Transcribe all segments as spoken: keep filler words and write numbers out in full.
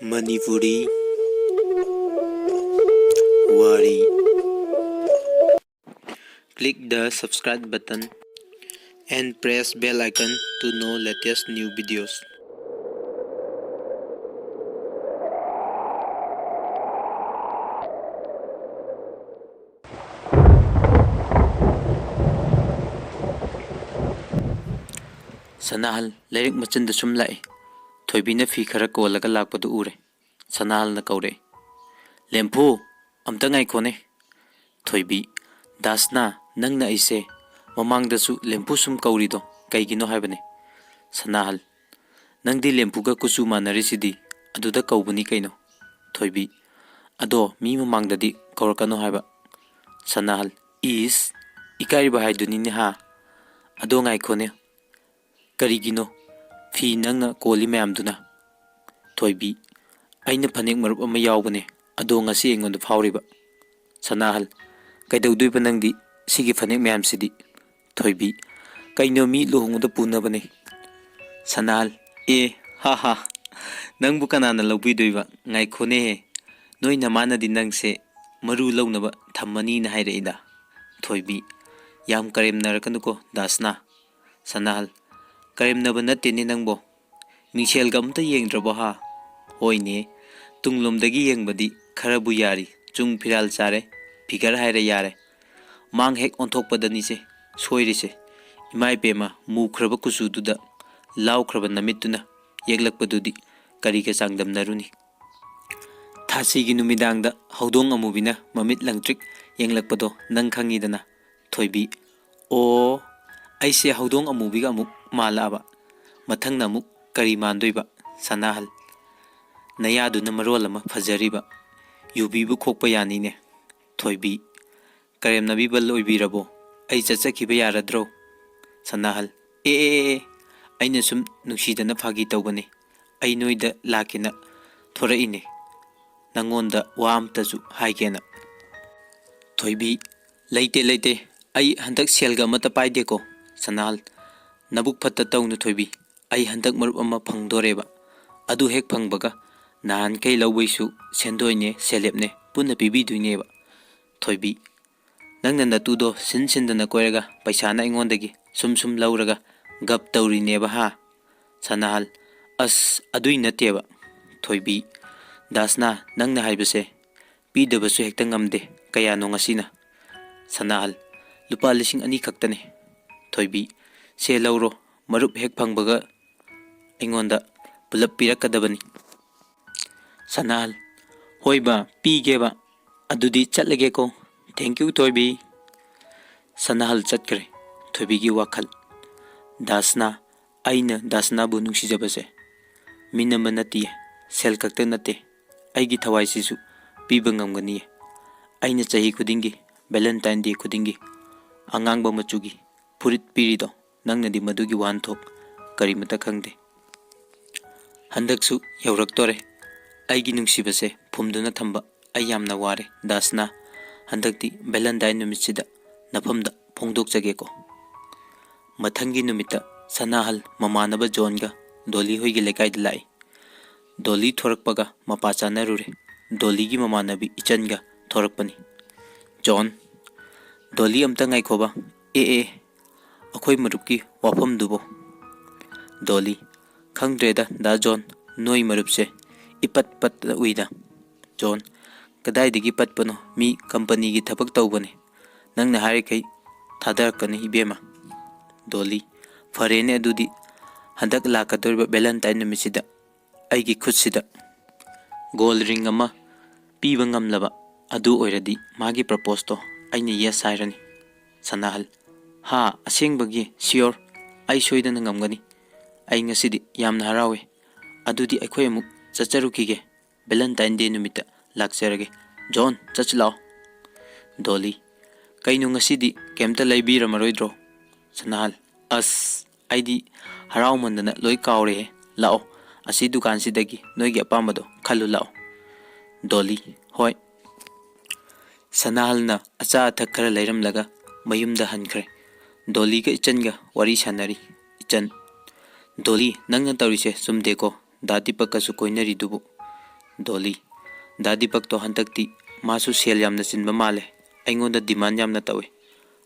Manipuri Wari. Click the subscribe button and press bell icon to know latest new videos. ꯁꯅꯥꯍꯜ ꯂꯩꯔꯛ ꯃꯆꯤꯟꯗ ꯁꯨꯝ ꯂꯥꯛꯏ꯫ ꯊꯣꯏꯕꯤꯅ ꯐꯤ ꯈꯔ ꯀꯣꯜꯂꯒ ꯂꯥꯛꯄꯗꯨ ꯎꯔꯦ꯫ ꯁꯅꯥꯍꯜꯅ ꯀꯧꯔꯛꯏ, "ꯂꯦꯝꯐꯨ, ꯑꯝꯇ ꯉꯥꯏꯈꯣꯅꯦ꯫" ꯊꯣꯏꯕꯤ, "ꯗꯥꯁꯅꯥ, ꯅꯪꯅ ꯑꯩꯁꯦ ꯃꯃꯥꯡꯗꯁꯨ ꯂꯦꯝꯐꯨ ꯁꯨꯝ ꯀꯧꯔꯤꯗꯣ ꯀꯩꯒꯤꯅꯣ ꯍꯥꯏꯕꯅꯦ?" ꯁꯅꯥꯍꯜ, "ꯅꯪꯗꯤ ꯂꯦꯝꯐꯨꯒ ꯀꯨꯆꯨ ꯃꯥꯟꯅꯔꯤꯁꯤꯗꯤ, ꯑꯗꯨꯗ ꯀꯧꯕꯅꯤ ꯀꯩꯅꯣ꯫" ꯊꯣꯏꯕꯤ, "ꯑꯗꯣ ꯃꯤ ꯃꯃꯥꯡꯗꯗꯤ ꯀꯧꯔꯛꯀꯅꯣ ꯍꯥꯏꯕ꯫" ꯁꯅꯥꯍꯜ, "ꯏꯁ, ꯏꯀꯥꯏꯔꯤꯕ ꯍꯥꯏꯗꯨꯅꯤꯅꯦ ꯍꯥ꯫ ꯑꯗꯣ ꯉꯥꯏꯈꯣꯅꯦ, ꯀꯔꯤꯒꯤꯅꯣ ꯐꯤ ꯅꯪꯅ ꯀꯣꯜꯂꯤ ꯃꯌꯥꯝꯗꯨꯅ?" ꯊꯣꯏꯕꯤ, "ꯑꯩꯅ ꯐꯅꯦꯛ ꯃꯔꯨꯞ ꯑꯃ ꯌꯥꯎꯕꯅꯦ, ꯑꯗꯣ ꯉꯁꯤ ꯑꯩꯉꯣꯟꯗ ꯐꯥꯎꯔꯤꯕ꯫" ꯁꯅꯥꯍꯜ, "ꯀꯩꯗꯧꯗꯣꯏꯕ ꯅꯪꯗꯤ ꯁꯤꯒꯤ ꯐꯅꯦꯛ ꯃꯌꯥꯝꯁꯤꯗꯤ?" ꯊꯣꯏꯕꯤ, "ꯀꯩꯅꯣ, ꯃꯤ ꯂꯨꯍꯣꯡꯕꯗ ꯄꯨꯅꯕꯅꯦ꯫" ꯁꯅꯥꯍꯜ, "ꯑꯦ, ꯍꯥ ꯍꯥ, ꯅꯪꯕꯨ ꯀꯅꯥꯅ ꯂꯧꯕꯤꯗꯣꯏꯕ? ꯉꯥꯏꯈꯣꯅꯦꯍꯦ, ꯅꯣꯏ ꯅꯃꯥꯅꯗꯤ ꯅꯪꯁꯦ ꯃꯔꯨ ꯂꯧꯅꯕ ꯊꯝꯃꯅꯤꯅ ꯍꯥꯏꯔꯛꯏꯗ꯫" ꯊꯣꯏꯕꯤ, "ꯌꯥꯝ ꯀꯔꯦꯝꯅꯔꯛꯀꯅꯨꯀꯣ ꯗꯥꯁꯅꯥ꯫" ꯁꯅꯥꯍꯜ, "ꯀꯔꯦꯝꯅꯕ ꯅꯠꯇꯦꯅꯦ ꯅꯪꯕꯣ꯫ ꯃꯤꯡꯁꯦꯜꯒ ꯑꯝꯇ ꯌꯦꯡꯗ꯭ꯔꯕꯣ ꯍꯥ?" "ꯍꯣꯏꯅꯦ, ꯇꯨꯡꯂꯣꯝꯗꯒꯤ ꯌꯦꯡꯕꯗꯤ ꯈꯔꯕꯨ ꯌꯥꯔꯤ, ꯆꯨꯡ ꯐꯤꯔꯥꯜ ꯆꯥꯔꯦ, ꯐꯤꯒꯔ ꯍꯥꯏꯔꯦ ꯌꯥꯔꯦ꯫ ꯃꯥꯡ ꯍꯦꯛ ꯑꯣꯟꯊꯣꯛꯄꯗꯅꯤꯁꯦ ꯁꯣꯏꯔꯤꯁꯦ꯫ ꯏꯃꯥ ꯏꯕꯦꯝꯃ, ꯃꯨꯈ꯭ꯔꯕ ꯀꯨꯆꯨꯗꯨꯗ ꯂꯥꯎꯈ꯭ꯔꯕ ꯅꯃꯤꯠꯇꯨꯅ ꯌꯦꯛꯂꯛꯄꯗꯨꯗꯤ ꯀꯔꯤꯒ ꯆꯥꯡꯗꯝꯅꯔꯨꯅꯤ?" ꯊꯥꯁꯤꯒꯤ ꯅꯨꯃꯤꯗꯥꯡꯗ ꯍꯧꯗꯣꯡ ꯑꯃꯨꯕꯤꯅ ꯃꯃꯤꯠ ꯂꯪꯇ꯭ꯔꯤꯛ ꯌꯦꯡꯂꯛꯄꯗꯣ ꯅꯪ ꯈꯪꯉꯤꯗꯅ꯫ ꯊꯣꯏꯕꯤ, "ꯑꯣ, ꯑꯩꯁꯦ ꯍꯧꯗꯣꯡ ꯑꯃꯨꯕꯤꯒ ꯑꯃꯨꯛ ꯃꯥꯜꯂꯛꯑꯕ꯫ ꯃꯊꯪꯅ ꯑꯃꯨꯛ ꯀꯔꯤ ꯃꯥꯟꯗꯣꯏꯕ?" ꯁꯅꯥꯍꯜ, "ꯅꯌꯥꯗꯨꯅ ꯃꯔꯣꯜ ꯑꯃ ꯐꯖꯔꯤꯕ, ꯌꯨꯕꯤꯕꯨ ꯈꯣꯛꯄ ꯌꯥꯅꯤꯅꯦ꯫" ꯊꯣꯏꯕꯤ, "ꯀꯔꯦꯝꯅꯕꯤꯕ ꯂꯣꯏꯕꯤꯔꯕꯣ? ꯑꯩ ꯆꯠꯆꯈꯤꯕ ꯌꯥꯔꯗ꯭ꯔꯣ?" ꯁꯅꯥꯍꯜ, "ꯑꯦ ꯑꯦ ꯑꯦ ꯑꯦ, ꯑꯩꯅ ꯁꯨꯝ ꯅꯨꯡꯁꯤꯗꯅ ꯐꯥꯒꯤ ꯇꯧꯕꯅꯤ꯫ ꯑꯩ ꯅꯣꯏꯗ ꯂꯥꯛꯀꯦꯅ ꯊꯣꯔꯛꯏꯅꯦ, ꯅꯪꯉꯣꯟꯗ ꯋꯥ ꯑꯝꯇꯁꯨ ꯍꯥꯏꯒꯦꯅ꯫" ꯊꯣꯏꯕꯤ, "ꯂꯩꯇꯦ, ꯂꯩꯇꯦ, ꯑꯩ ꯍꯟꯗꯛ ꯁꯦꯜꯒ ꯑꯃꯠꯇ ꯄꯥꯏꯗꯦꯀꯣ꯫" ꯁꯅꯥꯍꯜ, "ꯅꯕꯨꯛ ꯐꯠꯇ ꯇꯧꯅꯨ ꯊꯣꯏꯕꯤ, ꯑꯩ ꯍꯟꯗꯛ ꯃꯔꯨꯞ ꯑꯃ ꯐꯪꯗꯣꯔꯦꯕ꯫ ꯑꯗꯨ ꯍꯦꯛ ꯐꯪꯕꯒ "ꯅꯍꯥꯟꯈꯩ ꯂꯧꯕꯩꯁꯨ ꯁꯦꯟꯗꯣꯏꯅꯦ, ꯁꯦꯂꯦꯞꯅꯦ ꯄꯨꯟꯅ ꯄꯤꯕꯤꯗꯣꯏꯅꯦꯕ"꯫ ꯊꯣꯏꯕꯤ, "ꯅꯪꯅ ꯅꯇꯨꯗꯣ ꯁꯤꯟ ꯁꯤꯟꯗꯅ ꯀꯣꯏꯔꯒ ꯄꯩꯁꯥꯅ ꯑꯩꯉꯣꯟꯗꯒꯤ ꯁꯨꯝ ꯁꯨꯝ ꯂꯧꯔꯒ ꯒꯞ ꯇꯧꯔꯤꯅꯦꯕ ꯍꯥ?" ꯁꯅꯥꯍꯜ, "ꯑꯁ, ꯑꯗꯨꯏ ꯅꯠꯇꯦꯕ"꯫ ꯊꯣꯏꯕꯤ, "ꯗꯥꯁꯅꯥ, ꯅꯪꯅ ꯍꯥꯏꯕꯁꯦ ꯄꯤꯗꯕꯁꯨ ꯍꯦꯛꯇ ꯉꯝꯗꯦ꯫ ꯀꯌꯥꯅꯣ ꯉꯁꯤꯅ?" ꯁꯅꯥꯍꯜ, "ꯂꯨꯄꯥ ꯂꯤꯁꯤꯡ ꯑꯅꯤ ꯈꯛꯇꯅꯦ"꯫ ꯊꯣꯏꯕꯤ, "ꯁꯦ ꯂꯧꯔꯣ, ꯃꯔꯨꯞ ꯍꯦꯛ ꯐꯪꯕꯒ ꯑꯩꯉꯣꯟꯗ ꯄꯨꯂꯞ ꯄꯤꯔꯛꯀꯗꯕꯅꯤ"꯫ ꯁꯅꯥꯍꯜ, "ꯍꯣꯏꯕ, ꯄꯤꯒꯦꯕ꯫ ꯑꯗꯨꯗꯤ ꯆꯠꯂꯒꯦꯀꯣ꯫ Thank you, ꯊꯣꯏꯕꯤ"꯫ ꯁꯅꯥꯍꯜ ꯆꯠꯈ꯭ꯔꯦ꯫ ꯊꯣꯏꯕꯤꯒꯤ ꯋꯥꯈꯜ, "ꯗꯥꯁꯅꯥ, ꯑꯩꯅ ꯗꯥꯁꯅꯥꯕꯨ ꯅꯨꯡꯁꯤꯖꯕꯁꯦ ꯃꯤꯅꯝꯕ ꯅꯠꯇꯤꯌꯦ, ꯁꯦꯜ ꯈꯛꯇ ꯅꯠꯇꯦ, ꯑꯩꯒꯤ ꯊꯋꯥꯏꯁꯤꯁꯨ ꯄꯤꯕ ꯉꯝꯒꯅꯤꯌꯦ꯫ ꯑꯩꯅ ꯆꯍꯤ ꯈꯨꯗꯤꯡꯒꯤ, Valentine Day ꯈꯨꯗꯤꯡꯒꯤ ꯑꯉꯥꯡꯕ ꯃꯆꯨꯒꯤ ꯐꯨꯔꯤꯠ ꯄꯤꯔꯤꯗꯣ, ꯅꯪꯅꯗꯤ ꯃꯗꯨꯒꯤ ꯋꯥꯍꯟꯊꯣꯛ ꯀꯔꯤꯃꯠꯇ ꯈꯪꯗꯦ꯫ ꯍꯟꯗꯛꯁꯨ ꯌꯧꯔꯛꯇꯣꯔꯦ꯫ ꯑꯩꯒꯤ ꯅꯨꯡꯁꯤꯕꯁꯦ ꯐꯨꯝꯗꯨꯅ ꯊꯝꯕ ꯑꯩ ꯌꯥꯝꯅ ꯋꯥꯔꯦ, ꯗꯥꯁꯅꯥ꯫ ꯍꯟꯗꯛꯇꯤ Valentine ꯅꯨꯃꯤꯠꯁꯤꯗ ꯅꯐꯝꯗ ꯐꯣꯡꯗꯣꯛꯆꯒꯦꯀꯣ꯫ ꯃꯊꯪꯒꯤ ꯅꯨꯃꯤꯠꯇ ꯁꯅꯥꯍꯜ ꯃꯃꯥꯟꯅꯕ ꯖꯣꯟꯒ ꯗꯣꯂꯤ ꯍꯣꯏꯒꯤ ꯂꯩꯀꯥꯏꯗ ꯂꯥꯛꯏ꯫ ꯗꯣꯂꯤ ꯊꯣꯔꯛꯄꯒ ꯃꯄꯥ ꯆꯥꯅꯔꯨꯔꯦ꯫ ꯗꯣꯂꯤꯒꯤ ꯃꯃꯥꯟꯅꯕꯤ ꯏꯆꯟꯒ ꯊꯣꯔꯛꯄꯅꯤ꯫ "ꯖꯣꯟ"꯫ "ꯗꯣꯂꯤ, ꯑꯝꯇ ꯉꯥꯏꯈꯣꯕ꯫ ꯑꯦ, ꯑꯦ, ꯑꯩꯈꯣꯏ ꯃꯔꯨꯞꯀꯤ ꯋꯥꯐꯝꯗꯨꯕꯨ?" ꯗꯣꯂꯤ, "ꯈꯪꯗ꯭ꯔꯦꯗ, ꯗꯥ ꯖꯣꯟ, ꯅꯣꯏ ꯃꯔꯨꯞꯁꯦ ꯏꯄꯠ ꯄꯠꯇ ꯎꯏꯗ"꯫ ꯖꯣꯟ, "ꯀꯗꯥꯏꯗꯒꯤ ꯄꯠꯄꯅꯣ? ꯃꯤ ꯀꯝꯄꯅꯤꯒꯤ ꯊꯕꯛ ꯇꯧꯕꯅꯤ꯫ ꯅꯪꯅ ꯍꯥꯏꯔꯤꯈꯩ ꯊꯥꯗꯔꯛꯀꯅꯤ, ꯏꯕꯦꯝꯃ"꯫ ꯗꯣꯂꯤ, "ꯐꯔꯦꯅꯦ, ꯑꯗꯨꯗꯤ ꯍꯟꯗꯛ ꯂꯥꯛꯀꯗꯧꯔꯤꯕ Valentine ꯅꯨꯃꯤꯠꯁꯤꯗ ꯑꯩꯒꯤ ꯈꯨꯠꯁꯤꯗ gold ring ꯑꯃ ꯄꯤꯕ ꯉꯝꯂꯕ ꯑꯗꯨ ꯑꯣꯏꯔꯗꯤ ꯃꯥꯒꯤ proposeꯇꯣ ꯑꯩꯅ yes ꯍꯥꯏꯔꯅꯤ"꯫ ꯁꯅꯥꯍꯜ, "ꯍꯥ, ꯑꯁꯦꯡꯕꯒꯤ? Sure? ꯑꯩ ꯁꯣꯏꯗꯅ ꯉꯝꯒꯅꯤ꯫ ꯑꯩ ꯉꯁꯤꯗꯤ ꯌꯥꯝꯅ ꯍꯔꯥꯎꯏ꯫ ꯑꯗꯨꯗꯤ ꯑꯩꯈꯣꯏ ꯑꯃꯨꯛ ꯆꯠꯆꯔꯨꯈꯤꯒꯦ꯫ Valentine Day ꯅꯨꯃꯤꯠꯇ ꯂꯥꯛꯆꯔꯒꯦ꯫ ꯖꯣꯟ, ꯆꯠꯁꯤ ꯂꯥꯛꯑꯣ"꯫ ꯗꯣꯂꯤ, "ꯀꯩꯅꯣ, ꯉꯁꯤꯗꯤ ꯀꯩꯝꯇ ꯂꯩꯕꯤꯔꯝꯃꯔꯣꯏꯗ꯭ꯔꯣ?" ꯁꯅꯥꯍꯜ, "ꯑꯁ, ꯑꯩꯗꯤ ꯍꯔꯥꯎꯃꯟꯗꯅ ꯂꯣꯏ ꯀꯥꯎꯔꯦꯍꯦ꯫ ꯂꯥꯛꯑꯣ, ꯑꯁꯤ ꯗꯨꯀꯥꯟꯁꯤꯗꯒꯤ ꯅꯣꯏꯒꯤ ꯑꯄꯥꯝꯕꯗꯣ ꯈꯜꯂꯨ ꯂꯥꯛꯑꯣ"꯫ ꯗꯣꯂꯤ, "ꯍꯣꯏ"꯫ ꯁꯅꯥꯍꯜꯅ ꯑꯆꯥ ꯑꯊꯛ ꯈꯔ ꯂꯩꯔꯝꯂꯒ ꯃꯌꯨꯝꯗ ꯍꯟꯈ꯭ꯔꯦ꯫ ꯗꯣꯂꯤꯒ ꯏꯆꯟꯒ ꯋꯥꯔꯤ ꯁꯥꯟꯅꯔꯤ꯫ ꯏꯆꯟ, "ꯗꯣꯂꯤ, ꯅꯪꯅ ꯇꯧꯔꯤꯁꯦ ꯆꯨꯝꯗꯦꯀꯣ, ꯗꯥ ꯗꯤꯄꯛꯀꯁꯨ ꯀꯣꯏꯅꯔꯤꯗꯨꯕꯨ"꯫ ꯗꯣꯂꯤ, ꯗꯥ ꯗꯤꯄꯛꯇꯣ ꯍꯟꯗꯛꯇꯤ ꯃꯥꯁꯨ ꯁꯦꯜ ꯌꯥꯝꯅ ꯆꯤꯟꯕ ꯃꯥꯜꯂꯦ꯫ ꯑꯩꯉꯣꯟꯗ ꯗꯤꯃꯥꯟ ꯌꯥꯝꯅ ꯇꯧꯏ꯫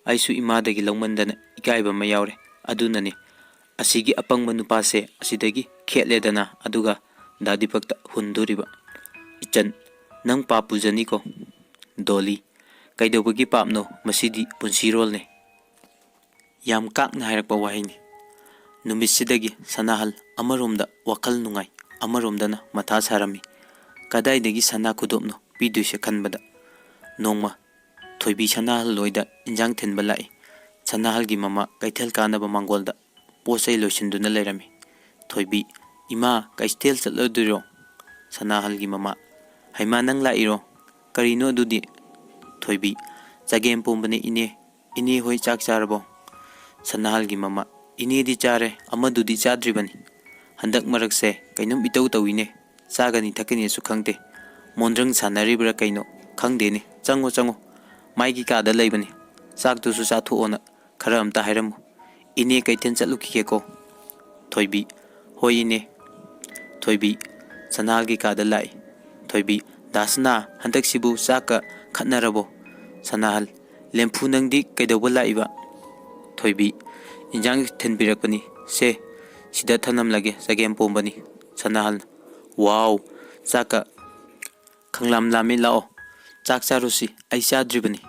ꯑꯩꯁꯨ ꯏꯃꯥꯗꯒꯤ ꯂꯧꯃꯟꯗꯅ ꯏꯀꯥꯏꯕ ꯑꯃ ꯌꯥꯎꯔꯦ꯫ ꯑꯗꯨꯅꯅꯦ ꯑꯁꯤꯒꯤ ꯑꯄꯪꯕ ꯅꯨꯄꯥꯁꯦ ꯑꯁꯤꯗꯒꯤ ꯈꯦꯠꯂꯦꯗꯅ, ꯑꯗꯨꯒ ꯗꯥ ꯗꯤꯄꯛꯇ ꯍꯨꯟꯗꯣꯔꯤꯕ꯫ "ꯏꯆꯟ, ꯅꯪ ꯄꯥꯞ ꯄꯨꯖꯅꯤꯀꯣ꯫" ꯗꯣꯂꯤ, "ꯀꯩꯗꯧꯕꯒꯤ ꯄꯥꯞꯅꯣ? ꯃꯁꯤꯗꯤ ꯄꯨꯟꯁꯤꯔꯣꯜꯅꯦ꯫" ꯌꯥꯝ ꯀꯥꯛꯅ ꯍꯥꯏꯔꯛꯄ ꯋꯥꯍꯩꯅꯤ꯫ ꯅꯨꯃꯤꯠꯁꯤꯗꯒꯤ ꯁꯅꯥꯍꯜ ꯑꯃꯔꯣꯝꯗ ꯋꯥꯈꯜ ꯅꯨꯡꯉꯥꯏ, ꯑꯃꯔꯣꯝꯗꯅ ꯃꯊꯥ ꯁꯥꯔꯝꯃꯤ꯫ ꯀꯗꯥꯏꯗꯒꯤ ꯁꯅꯥ ꯈꯨꯗꯣꯞꯅꯣ ꯄꯤꯗꯣꯏꯁꯦ ꯈꯟꯕꯗ꯫ ꯅꯣꯡꯃ ꯊꯣꯏꯕꯤ ꯁꯅꯥꯍꯜ ꯍꯣꯏꯗ ꯏꯟꯖꯥꯡ ꯊꯤꯟꯕ ꯂꯥꯛꯏ꯫ ꯁꯅꯥꯍꯜꯒꯤ ꯃꯃꯥ ꯀꯩꯊꯦꯜ ꯀꯥꯅꯕ ꯃꯥꯡꯒꯣꯜꯗ ꯄꯣꯠ ꯆꯩ ꯂꯣꯏꯁꯤꯟꯗꯨꯅ ꯂꯩꯔꯝꯃꯤ꯫ ꯊꯣꯏꯕꯤ, "ꯏꯃꯥ, ꯀꯩꯊꯦꯜ ꯆꯠꯂꯗꯣꯏꯔꯣ?" ꯁꯅꯥꯍꯜꯒꯤ ꯃꯃꯥ, "ꯍꯩꯃꯥ, ꯅꯪ ꯂꯥꯛꯏꯔꯣ? ꯀꯔꯤꯅꯣ ꯑꯗꯨꯗꯤ?" ꯊꯣꯏꯕꯤ, "ꯆꯒꯦꯝ ꯄꯣꯝꯕꯅꯦ ꯏꯅꯦ꯫ ꯏꯅꯦ ꯍꯣꯏ ꯆꯥꯛ ꯆꯥꯔꯕꯣ?" ꯁꯅꯥꯍꯜꯒꯤ ꯃꯃꯥ, "ꯏꯅꯦꯗꯤ ꯆꯥꯔꯦ, ꯑꯃꯗꯨꯗꯤ ꯆꯥꯗ꯭ꯔꯤꯕꯅꯤ꯫ ꯍꯟꯗꯛ ꯃꯔꯛꯁꯦ ꯀꯩꯅꯣꯝ ꯏꯇꯧ ꯇꯧꯏꯅꯦ꯫ ꯆꯥꯒꯅꯤ ꯊꯛꯀꯅꯤꯁꯨ ꯈꯪꯗꯦ꯫ ꯃꯣꯟꯗ꯭ꯔꯪ ꯁꯥꯟꯅꯔꯤꯕ꯭ꯔꯥ ꯀꯩꯅꯣ ꯈꯪꯗꯦꯅꯦ꯫ ꯆꯪꯉꯣ, ꯆꯪꯉꯣ꯫ ꯃꯥꯏꯒꯤ ꯀꯥꯗ ꯂꯩꯕꯅꯤ꯫ ꯆꯥꯛꯇꯨꯁꯨ ꯆꯥꯊꯣꯛꯑꯣꯅ ꯈꯔ ꯑꯝꯇ ꯍꯥꯏꯔꯝꯃꯨ꯫ ꯏꯅꯦ ꯀꯩꯊꯦꯜ ꯆꯠꯂꯨꯈꯤꯒꯦꯀꯣ꯫" ꯊꯣꯏꯕꯤ, "ꯍꯣꯏ ꯏꯅꯦ꯫" ꯊꯣꯏꯕꯤ ꯁꯅꯥꯍꯜꯒꯤ ꯀꯥꯗ ꯂꯥꯛꯏ꯫ ꯊꯣꯏꯕꯤ, "ꯗꯥꯁꯅꯥ, ꯍꯟꯗꯛꯁꯤꯕꯨ ꯆꯥꯛꯀ ꯈꯠꯅꯔꯕꯣ?" ꯁꯅꯥꯍꯜ, "ꯂꯦꯝꯐꯨ, ꯅꯪꯗꯤ ꯀꯩꯗꯧꯕ ꯂꯥꯛꯏꯕ?" ꯊꯣꯏꯕꯤ, "ꯏꯟꯖꯥꯡ ꯊꯤꯟꯕꯤꯔꯛꯄꯅꯤ꯫ ꯁꯦ, ꯁꯤꯗ ꯊꯅꯝꯂꯒꯦ, ꯆꯒꯦꯝ ꯄꯣꯝꯕꯅꯤ꯫" ꯁꯅꯥꯍꯜ, "ꯋꯥꯎ, ꯆꯥꯛꯀ ꯈꯪꯂꯥꯝ ꯂꯥꯝꯃꯤ, ꯂꯥꯛꯑꯣ, ꯆꯥꯛ ꯆꯥꯔꯨꯁꯤ, ꯑꯩ ꯆꯥꯗ꯭ꯔꯤꯕꯅꯤ꯫"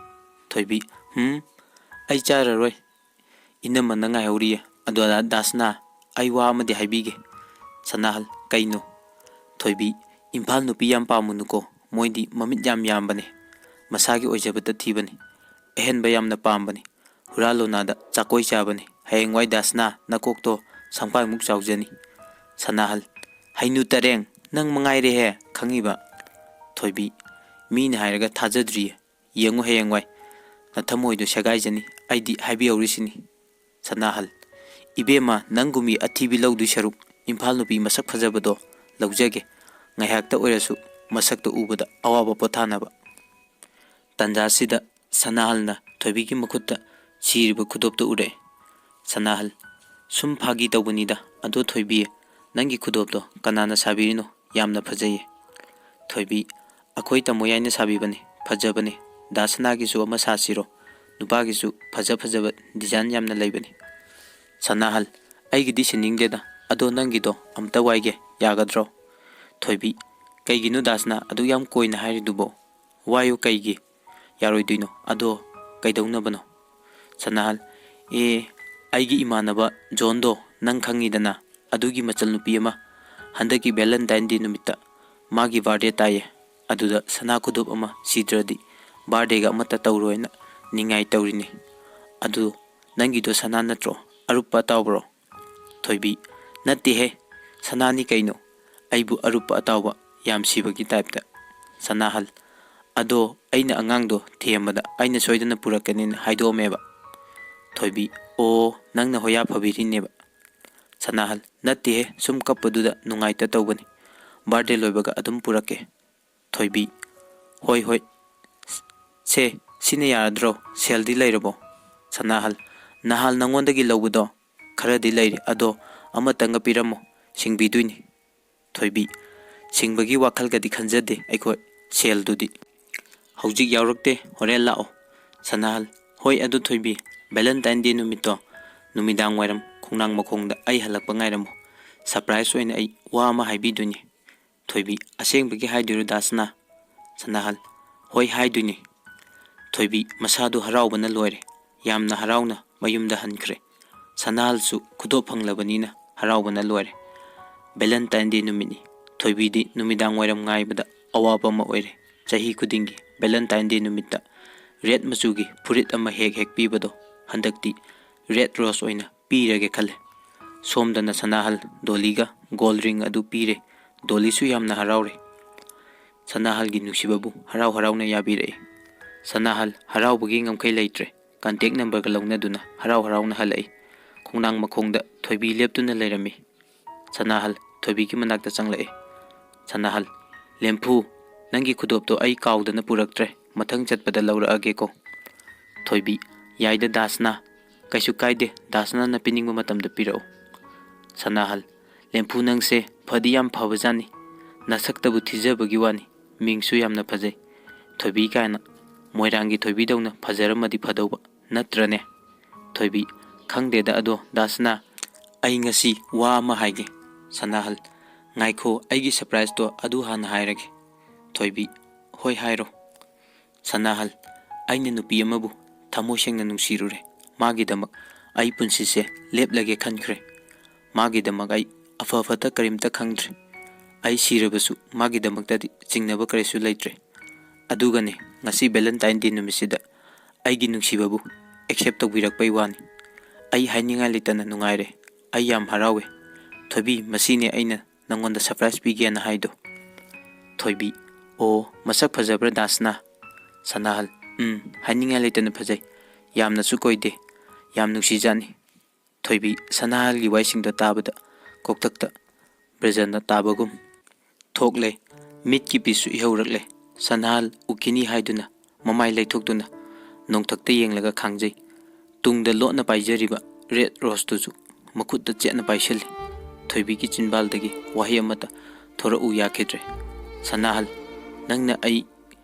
ꯊꯣꯏꯕꯤ, "ꯍꯨꯝ, ꯑꯩ ꯆꯥꯔꯔꯣꯏ, ꯏꯅꯝꯃꯅ ꯉꯥꯏꯍꯧꯔꯤꯌꯦ꯫ ꯑꯗꯣ ꯗꯥ-, ꯗꯥꯁꯅꯥ, ꯑꯩ ꯋꯥ ꯑꯃꯗꯤ ꯍꯥꯏꯕꯤꯒꯦ꯫" ꯁꯅꯥꯍꯜ, "ꯀꯩꯅꯣ?" ꯊꯣꯏꯕꯤ, "ꯏꯝꯐꯥꯜ ꯅꯨꯄꯤ ꯌꯥꯝ ꯄꯥꯝꯃꯨꯅꯨꯀꯣ, ꯃꯣꯏꯗꯤ ꯃꯃꯤꯠ ꯌꯥꯝ ꯌꯥꯝꯕꯅꯦ, ꯃꯁꯥꯒꯤ ꯑꯣꯏꯖꯕꯇ ꯊꯤꯕꯅꯤ꯫ ꯑꯍꯦꯟꯕ ꯌꯥꯝꯅ ꯄꯥꯝꯕꯅꯤ꯫ ꯍꯨꯔꯥ ꯂꯣꯅꯥꯗ ꯆꯥꯀꯣꯏ ꯆꯥꯕꯅꯤ꯫ ꯍꯌꯦꯡꯋꯥꯏ ꯗꯥꯁꯅꯥ, ꯅꯀꯣꯛꯇꯣ ꯁꯪꯄꯥꯏꯃꯨꯛ ꯆꯥꯎꯖꯅꯤ꯫" ꯁꯅꯥꯍꯜ, "ꯍꯩꯅꯨ ꯇꯔꯦꯡ, ꯅꯪ ꯃꯉꯥꯏꯔꯦꯍꯦ ꯈꯪꯉꯤꯕ꯫" ꯊꯣꯏꯕꯤ, "ꯃꯤꯅ ꯍꯥꯏꯔꯒ ꯊꯥꯖꯗ꯭ꯔꯤꯌꯦ꯫ ꯌꯦꯡꯉꯨ ꯍꯌꯦꯡꯋꯥꯏ ꯅꯊꯃꯣꯏꯗꯣ ꯁꯦꯒꯥꯏꯖꯅꯤ, ꯑꯩꯗꯤ ꯍꯥꯏꯕꯤꯍꯧꯔꯤꯁꯤꯅꯤ꯫" ꯁꯅꯥꯍꯜ, "ꯏꯕꯦꯝꯃ, ꯅꯪꯒꯨꯝꯕꯤ ꯑꯊꯤꯕꯤ ꯂꯧꯗꯣꯏ ꯁꯔꯨꯛ ꯏꯝꯐꯥꯜ ꯅꯨꯄꯤ ꯃꯁꯛ ꯐꯖꯕꯗꯣ ꯂꯧꯖꯒꯦ꯫ ꯉꯥꯏꯍꯥꯛꯇ ꯑꯣꯏꯔꯁꯨ ꯃꯁꯛꯇꯣ ꯎꯕꯗ ꯑꯋꯥꯕ ꯄꯣꯊꯥꯅꯕ꯫" ꯇꯥꯟꯖꯥꯁꯤꯗ ꯁꯅꯥꯍꯜꯅ ꯊꯣꯏꯕꯤꯒꯤ ꯃꯈꯨꯠꯇ ꯁꯤꯔꯤꯕ ꯈꯨꯗꯣꯞꯇꯨ ꯎꯔꯛꯑꯦ꯫ ꯁꯅꯥꯍꯜ, "ꯁꯨꯝ ꯐꯥꯒꯤ ꯇꯧꯕꯅꯤꯗ꯫ ꯑꯗꯣ ꯊꯣꯏꯕꯤ, ꯅꯪꯒꯤ ꯈꯨꯗꯣꯞꯇꯣ ꯀꯅꯥꯅ ꯁꯥꯕꯤꯔꯤꯅꯣ? ꯌꯥꯝꯅ ꯐꯖꯩꯌꯦ꯫" ꯊꯣꯏꯕꯤ, ꯑꯩꯈꯣꯏ ꯇꯥꯃꯣ ꯌꯥꯏꯅ ꯁꯥꯕꯤꯕꯅꯤ, ꯐꯖꯕꯅꯤ꯫ ꯗꯥ ꯁꯅꯥꯒꯤꯁꯨ ꯑꯃ ꯁꯥꯁꯤꯔꯣ? ꯅꯨꯄꯥꯒꯤꯁꯨ ꯐꯖ ꯐꯖꯕ ꯗꯤꯖꯥꯏꯟ ꯌꯥꯝꯅ ꯂꯩꯕꯅꯤ꯫ ꯁꯅꯥꯍꯜ, ꯑꯩꯒꯤꯗꯤ ꯁꯤꯟꯅꯤꯡꯗꯦꯗ, ꯑꯗꯣ ꯅꯪꯒꯤꯗꯣ ꯑꯝꯇ ꯋꯥꯏꯒꯦ, ꯌꯥꯒꯗ꯭ꯔꯣ? ꯊꯣꯏꯕꯤ, ꯀꯩꯒꯤꯅꯣ ꯗꯥ ꯁꯅꯥ ꯑꯗꯨꯛ ꯌꯥꯝ ꯀꯣꯏꯅ ꯍꯥꯏꯔꯤꯗꯨꯕꯣ? ꯋꯥꯏꯌꯨ ꯀꯩꯒꯤ ꯌꯥꯔꯣꯏꯗꯣꯏꯅꯣ? ꯑꯗꯣ ꯀꯩꯗꯧꯅꯕꯅꯣ? ꯁꯅꯥꯍꯜ, ꯑꯦ, ꯑꯩꯒꯤ ꯏꯃꯥꯟꯅꯕ ꯖꯣꯟꯗꯣ ꯅꯪ ꯈꯪꯉꯤꯗꯅ, ꯑꯗꯨꯒꯤ ꯃꯆꯜꯅꯨꯄꯤ ꯑꯃ ꯍꯟꯗꯛꯀꯤ ꯚꯦꯂꯦꯟꯇꯥꯏꯟ ꯗꯦ ꯅꯨꯃꯤꯠꯇ ꯃꯥꯒꯤ ꯕꯥꯔꯗꯦ ꯇꯥꯏꯌꯦ꯫ ꯑꯗꯨꯗ ꯁꯅꯥ ꯈꯨꯗꯣꯞ ꯑꯃ ꯁꯤꯗ꯭ꯔꯗꯤ ꯕꯥꯔꯗꯦꯒ ꯑꯃꯠꯇ ꯇꯧꯔꯣꯏꯅ ꯅꯤꯡꯉꯥꯏ ꯇꯧꯔꯤꯅꯤ꯫ ꯑꯗꯨ ꯅꯪꯒꯤꯗꯣ ꯁꯅꯥ ꯅꯠꯇ꯭ꯔꯣ? ꯑꯔꯨꯞꯄ ꯑꯇꯥꯎꯕ꯭ꯔꯣ? ꯊꯣꯏꯕꯤ, ꯅꯠꯇꯦꯍꯦ, ꯁꯅꯥꯅꯤ ꯀꯩꯅꯣ꯫ ꯑꯩꯕꯨ ꯑꯔꯨꯞꯄ ꯑꯇꯥꯎꯕ ꯌꯥꯝ ꯁꯤꯕꯒꯤ ꯇꯥꯏꯞꯇ꯫ ꯁꯅꯥꯍꯜ, ꯑꯗꯣ ꯑꯩꯅ ꯑꯉꯥꯡꯗꯣ ꯊꯦꯝꯕꯗ ꯑꯩꯅ ꯁꯣꯏꯗꯅ ꯄꯨꯔꯛꯀꯅꯤꯅ ꯍꯥꯏꯗꯣꯛꯑꯝꯃꯦꯕ꯫ ꯊꯣꯏꯕꯤ, ꯑꯣ, ꯅꯪꯅ ꯍꯣꯌꯥ ꯐꯕꯤꯔꯤꯅꯦꯕ꯫ ꯁꯅꯥꯍꯜ, ꯅꯠꯇꯦꯍꯦ, ꯁꯨꯝ ꯀꯞꯄꯗꯨꯗ ꯅꯨꯡꯉꯥꯏꯇ ꯇꯧꯕꯅꯤ꯫ ꯕꯥꯔꯗꯦ ꯂꯣꯏꯕꯒ ꯑꯗꯨꯝ ꯄꯨꯔꯛꯀꯦ꯫ ꯊꯣꯏꯕꯤ, ꯍꯣꯏ ꯍꯣꯏ꯫ ꯁꯦ, ꯁꯤꯅ ꯌꯥꯔꯗ꯭ꯔꯣ? ꯁꯦꯜꯗꯤ ꯂꯩꯔꯕꯣ? ꯁꯅꯥꯍꯜ, ꯅꯍꯥꯜ ꯅꯉꯣꯟꯗꯒꯤ ꯂꯧꯕꯗꯣ ꯈꯔꯗꯤ ꯂꯩꯔꯤ, ꯑꯗꯣ ꯑꯃꯇꯪꯒ ꯄꯤꯔꯝꯃꯣ, ꯁꯤꯡꯕꯤꯗꯣꯏꯅꯤ꯫ ꯊꯣꯏꯕꯤ, ꯁꯤꯡꯕꯒꯤ ꯋꯥꯈꯜꯒꯗꯤ ꯈꯟꯖꯗꯦ ꯑꯩꯈꯣꯏ, ꯁꯦꯜꯗꯨꯗꯤ ꯍꯧꯖꯤꯛ ꯌꯥꯎꯔꯛꯇꯦ, ꯍꯣꯔꯦꯟ ꯂꯥꯛꯑꯣ꯫ ꯁꯅꯥꯍꯜ, ꯍꯣꯏ ꯑꯗꯨ ꯊꯣꯏꯕꯤ, ꯚꯦꯂꯦꯟꯇꯥꯏꯟ ꯗꯦ ꯅꯨꯃꯤꯠꯇꯣ ꯅꯨꯃꯤꯗꯥꯡ ꯋꯥꯏꯔꯝ ꯈꯣꯡꯅꯥꯡ ꯃꯈꯣꯡꯗ ꯑꯩ ꯍꯜꯂꯛꯄ ꯉꯥꯏꯔꯝꯃꯣ, ꯁꯔꯄ꯭ꯔꯥꯏꯖ ꯑꯣꯏꯅ ꯑꯩ ꯋꯥ ꯑꯃ ꯍꯥꯏꯕꯤꯗꯣꯏꯅꯤ꯫ ꯊꯣꯏꯕꯤ, ꯑꯁꯦꯡꯕꯒꯤ ꯍꯥꯏꯗꯣꯏꯔꯣ ꯗꯥ ꯁꯅꯥ? ꯁꯅꯥꯍꯜ, ꯍꯣꯏ ꯍꯥꯏꯗꯣꯏꯅꯤ꯫ ꯊꯣꯏꯕꯤ ꯃꯁꯥꯗꯨ ꯍꯔꯥꯎꯕꯅ ꯂꯣꯏꯔꯦ, ꯌꯥꯝꯅ ꯍꯔꯥꯎꯅ ꯃꯌꯨꯝꯗ ꯍꯟꯈ꯭ꯔꯦ꯫ ꯁꯅꯥꯍꯜꯁꯨ ꯈꯨꯗꯣꯞ ꯐꯪꯂꯕꯅꯤꯅ ꯍꯔꯥꯎꯕꯅ ꯂꯣꯏꯔꯦ꯫ ꯚꯦꯂꯦꯟꯇꯥꯏꯟ ꯗꯦ ꯅꯨꯃꯤꯠꯅꯤ꯫ ꯊꯣꯏꯕꯤꯗꯤ ꯅꯨꯃꯤꯗꯥꯡ ꯋꯥꯏꯔꯝ ꯉꯥꯏꯕꯗ ꯑꯋꯥꯕ ꯑꯃ ꯑꯣꯏꯔꯦ꯫ ꯆꯍꯤ ꯈꯨꯗꯤꯡꯒꯤ ꯚꯦꯂꯦꯟꯇꯥꯏꯟ ꯗꯦ ꯅꯨꯃꯤꯠꯇ ꯔꯦꯗ ꯃꯆꯨꯒꯤ ꯐꯨꯔꯤꯠ ꯑꯃ ꯍꯦꯛ ꯍꯦꯛ ꯄꯤꯕꯗꯣ ꯍꯟꯗꯛꯇꯤ ꯔꯦꯗ ꯔꯣꯁ ꯑꯣꯏꯅ ꯄꯤꯔꯒꯦ ꯈꯜꯂꯦ꯫ ꯁꯣꯝꯗꯅ ꯁꯅꯥꯍꯜ ꯗꯣꯂꯤꯒ ꯒꯣꯜ ꯔꯤꯡ ꯑꯗꯨ ꯄꯤꯔꯦ꯫ ꯗꯣꯂꯤꯁꯨ ꯌꯥꯝꯅ ꯍꯔꯥꯎꯔꯦ꯫ ꯁꯅꯥꯍꯜꯒꯤ ꯅꯨꯡꯁꯤꯕꯕꯨ ꯍꯔꯥꯎ ꯍꯔꯥꯎꯅ ꯌꯥꯕꯤꯔꯛꯏ꯫ ꯁꯅꯥꯍꯜ ꯍꯔꯥꯎꯕꯒꯤ ꯉꯝꯈꯩ ꯂꯩꯇ꯭ꯔꯦ꯫ ꯀꯟꯇꯦꯛ ꯅꯝꯕꯔꯒ ꯂꯧꯅꯗꯨꯅ ꯍꯔꯥꯎ ꯍꯔꯥꯎꯅ ꯍꯜꯂꯛꯏ꯫ ꯈꯣꯡꯅꯥꯡ ꯃꯈꯣꯡꯗ ꯊꯣꯏꯕꯤ ꯂꯦꯞꯇꯨꯅ ꯂꯩꯔꯝꯃꯤ꯫ ꯁꯅꯥꯍꯜ ꯊꯣꯏꯕꯤꯒꯤ ꯃꯅꯥꯛꯇ ꯆꯪꯂꯛꯏ꯫ ꯁꯅꯥꯍꯜ, ꯂꯦꯝꯐꯨ, ꯅꯪꯒꯤ ꯈꯨꯗꯣꯞꯇꯣ ꯑꯩ ꯀꯥꯎꯗꯅ ꯄꯨꯔꯛꯇ꯭ꯔꯦ, ꯃꯊꯪ ꯆꯠꯄꯗ ꯂꯧꯔꯛꯑꯒꯦꯀꯣ꯫ ꯊꯣꯏꯕꯤ, ꯌꯥꯏꯗ ꯗꯥꯁꯅꯥ, ꯀꯩꯁꯨ ꯀꯥꯏꯗꯦ, ꯗꯥꯁꯅꯥꯅ ꯄꯤꯅꯤꯡꯕ ꯃꯇꯝꯗ ꯄꯤꯔꯛꯎ꯫ ꯁꯅꯥꯍꯜ, ꯂꯦꯝꯐꯨ ꯅꯪꯁꯦ ꯐꯗꯤ ꯌꯥꯝ ꯐꯕꯖꯥꯠꯅꯤ꯫ ꯅꯁꯛꯇꯕꯨ ꯊꯤꯖꯕꯒꯤ ꯋꯥꯅꯤ, ꯃꯤꯡꯁꯨ ꯌꯥꯝꯅ ꯐꯖꯩ꯫ ꯊꯣꯏꯕꯤ ꯀꯥꯏꯅ ꯃꯣꯏꯔꯥꯡꯒꯤ ꯊꯣꯏꯕꯤꯗꯧꯅ ꯐꯖꯔꯝꯃꯗꯤ ꯐꯗꯧꯕ, ꯅꯠꯇ꯭ꯔꯅꯦ? ꯊꯣꯏꯕꯤ: "ꯈꯪꯗꯦꯗ ꯑꯗꯣ ꯗꯥꯁꯅꯥ, ꯑꯩ ꯉꯁꯤ ꯋꯥ ꯑꯃ ꯍꯥꯏꯒꯦ꯫" ꯁꯅꯥꯍꯜ: "ꯉꯥꯏꯈꯣ, ꯑꯩꯒꯤ ꯁꯔꯄ꯭ꯔꯥꯏꯖꯇꯣ ꯑꯗꯨ ꯍꯥꯟꯅ ꯍꯥꯏꯔꯒꯦ꯫" ꯊꯣꯏꯕꯤ: "ꯍꯣꯏ, ꯍꯥꯏꯔꯣ꯫" ꯁꯅꯥꯍꯜ: "ꯑꯩꯅ ꯅꯨꯄꯤ ꯑꯃꯕꯨ ꯊꯃꯣꯏ ꯁꯦꯡꯅ ꯅꯨꯡꯁꯤꯔꯨꯔꯦ꯫ ꯃꯥꯒꯤꯗꯃꯛ ꯑꯩ ꯄꯨꯟꯁꯤꯁꯦ ꯂꯦꯞꯂꯒꯦ ꯈꯟꯈ꯭ꯔꯦ꯫ ꯃꯥꯒꯤꯗꯃꯛ ꯑꯩ ꯑꯐ ꯐꯠꯇ ꯀꯔꯤꯝꯇ ꯈꯪꯗ꯭ꯔꯦ꯫ ꯑꯩ ꯁꯤꯔꯕꯁꯨ ꯃꯥꯒꯤꯗꯃꯛꯇꯗꯤ ꯆꯤꯡꯅꯕ ꯀꯔꯤꯁꯨ ꯂꯩꯇ꯭ꯔꯦ꯫ ꯑꯗꯨꯒꯅꯦ, ꯉꯁꯤ ꯚꯦꯂꯦꯟꯇꯥꯏꯟ ꯗꯦ ꯅꯨꯃꯤꯠꯁꯤꯗ ꯑꯩꯒꯤ ꯅꯨꯡꯁꯤꯕꯕꯨ ꯑꯦꯛꯁꯦꯞ ꯇꯧꯕꯤꯔꯛꯄꯩ ꯋꯥꯅꯤ꯫ ꯑꯩ ꯍꯥꯏꯅꯤꯡꯉꯥꯏ ꯂꯩꯇꯅ ꯅꯨꯡꯉꯥꯏꯔꯦ꯫ ꯑꯩ ꯌꯥꯝ ꯍꯔꯥꯎꯋꯦ꯫ ꯊꯣꯏꯕꯤ, ꯃꯁꯤꯅꯦ ꯑꯩꯅ ꯅꯪꯉꯣꯟꯗ ꯁꯔꯄ꯭ꯔꯥꯏꯖ ꯄꯤꯒꯦꯅ ꯍꯥꯏꯗꯣ꯫" ꯊꯣꯏꯕꯤ: "ꯑꯣ, ꯃꯁꯛ ꯐꯖꯕ꯭ꯔꯥ ꯗꯥꯁꯅꯥ?" ꯁꯅꯥꯍꯜ: "ꯎꯝ, ꯍꯥꯏꯅꯤꯡꯉꯥꯏ ꯂꯩꯇꯅ ꯐꯖꯩ꯫ ꯌꯥꯝꯅꯁꯨ ꯀꯣꯏꯗꯦ꯫ ꯌꯥꯝ ꯅꯨꯡꯁꯤꯖꯥꯠꯅꯤ꯫" ꯊꯣꯏꯕꯤ ꯁꯅꯥꯍꯜꯒꯤ ꯋꯥꯍꯩꯁꯤꯡꯗꯣ ꯇꯥꯕꯗ ꯀꯣꯛꯊꯛꯇ ꯕ꯭ꯔꯖꯅ ꯇꯥꯕꯒꯨꯝ ꯊꯣꯛꯂꯦ꯫ ꯃꯤꯠꯀꯤ ꯄꯤꯁꯨ ꯏꯍꯧꯔꯛꯂꯦ꯫ ꯁꯅꯥꯍꯜ ꯎꯈꯤꯅꯤ ꯍꯥꯏꯗꯨꯅ ꯃꯃꯥꯏ ꯂꯩꯊꯣꯛꯇꯨꯅ ꯅꯣꯡꯊꯛꯇ ꯌꯦꯡꯂꯒ ꯈꯥꯡꯖꯩ꯫ ꯇꯨꯡꯗ ꯂꯣꯠꯅ ꯄꯥꯏꯖꯔꯤꯕ ꯔꯦꯗ ꯔꯣꯁꯇꯨꯁꯨ ꯃꯈꯨꯠꯇ ꯆꯦꯠꯅ ꯄꯥꯏꯁꯤꯜꯂꯤ꯫ ꯊꯣꯏꯕꯤꯒꯤ ꯆꯤꯟꯕꯥꯜꯗꯒꯤ ꯋꯥꯍꯩ ꯑꯃꯠꯇ ꯊꯣꯔꯛꯎ ꯌꯥꯈꯤꯗ꯭ꯔꯦ꯫ ꯁꯅꯥꯍꯜ: "ꯅꯪꯅ ꯑꯩ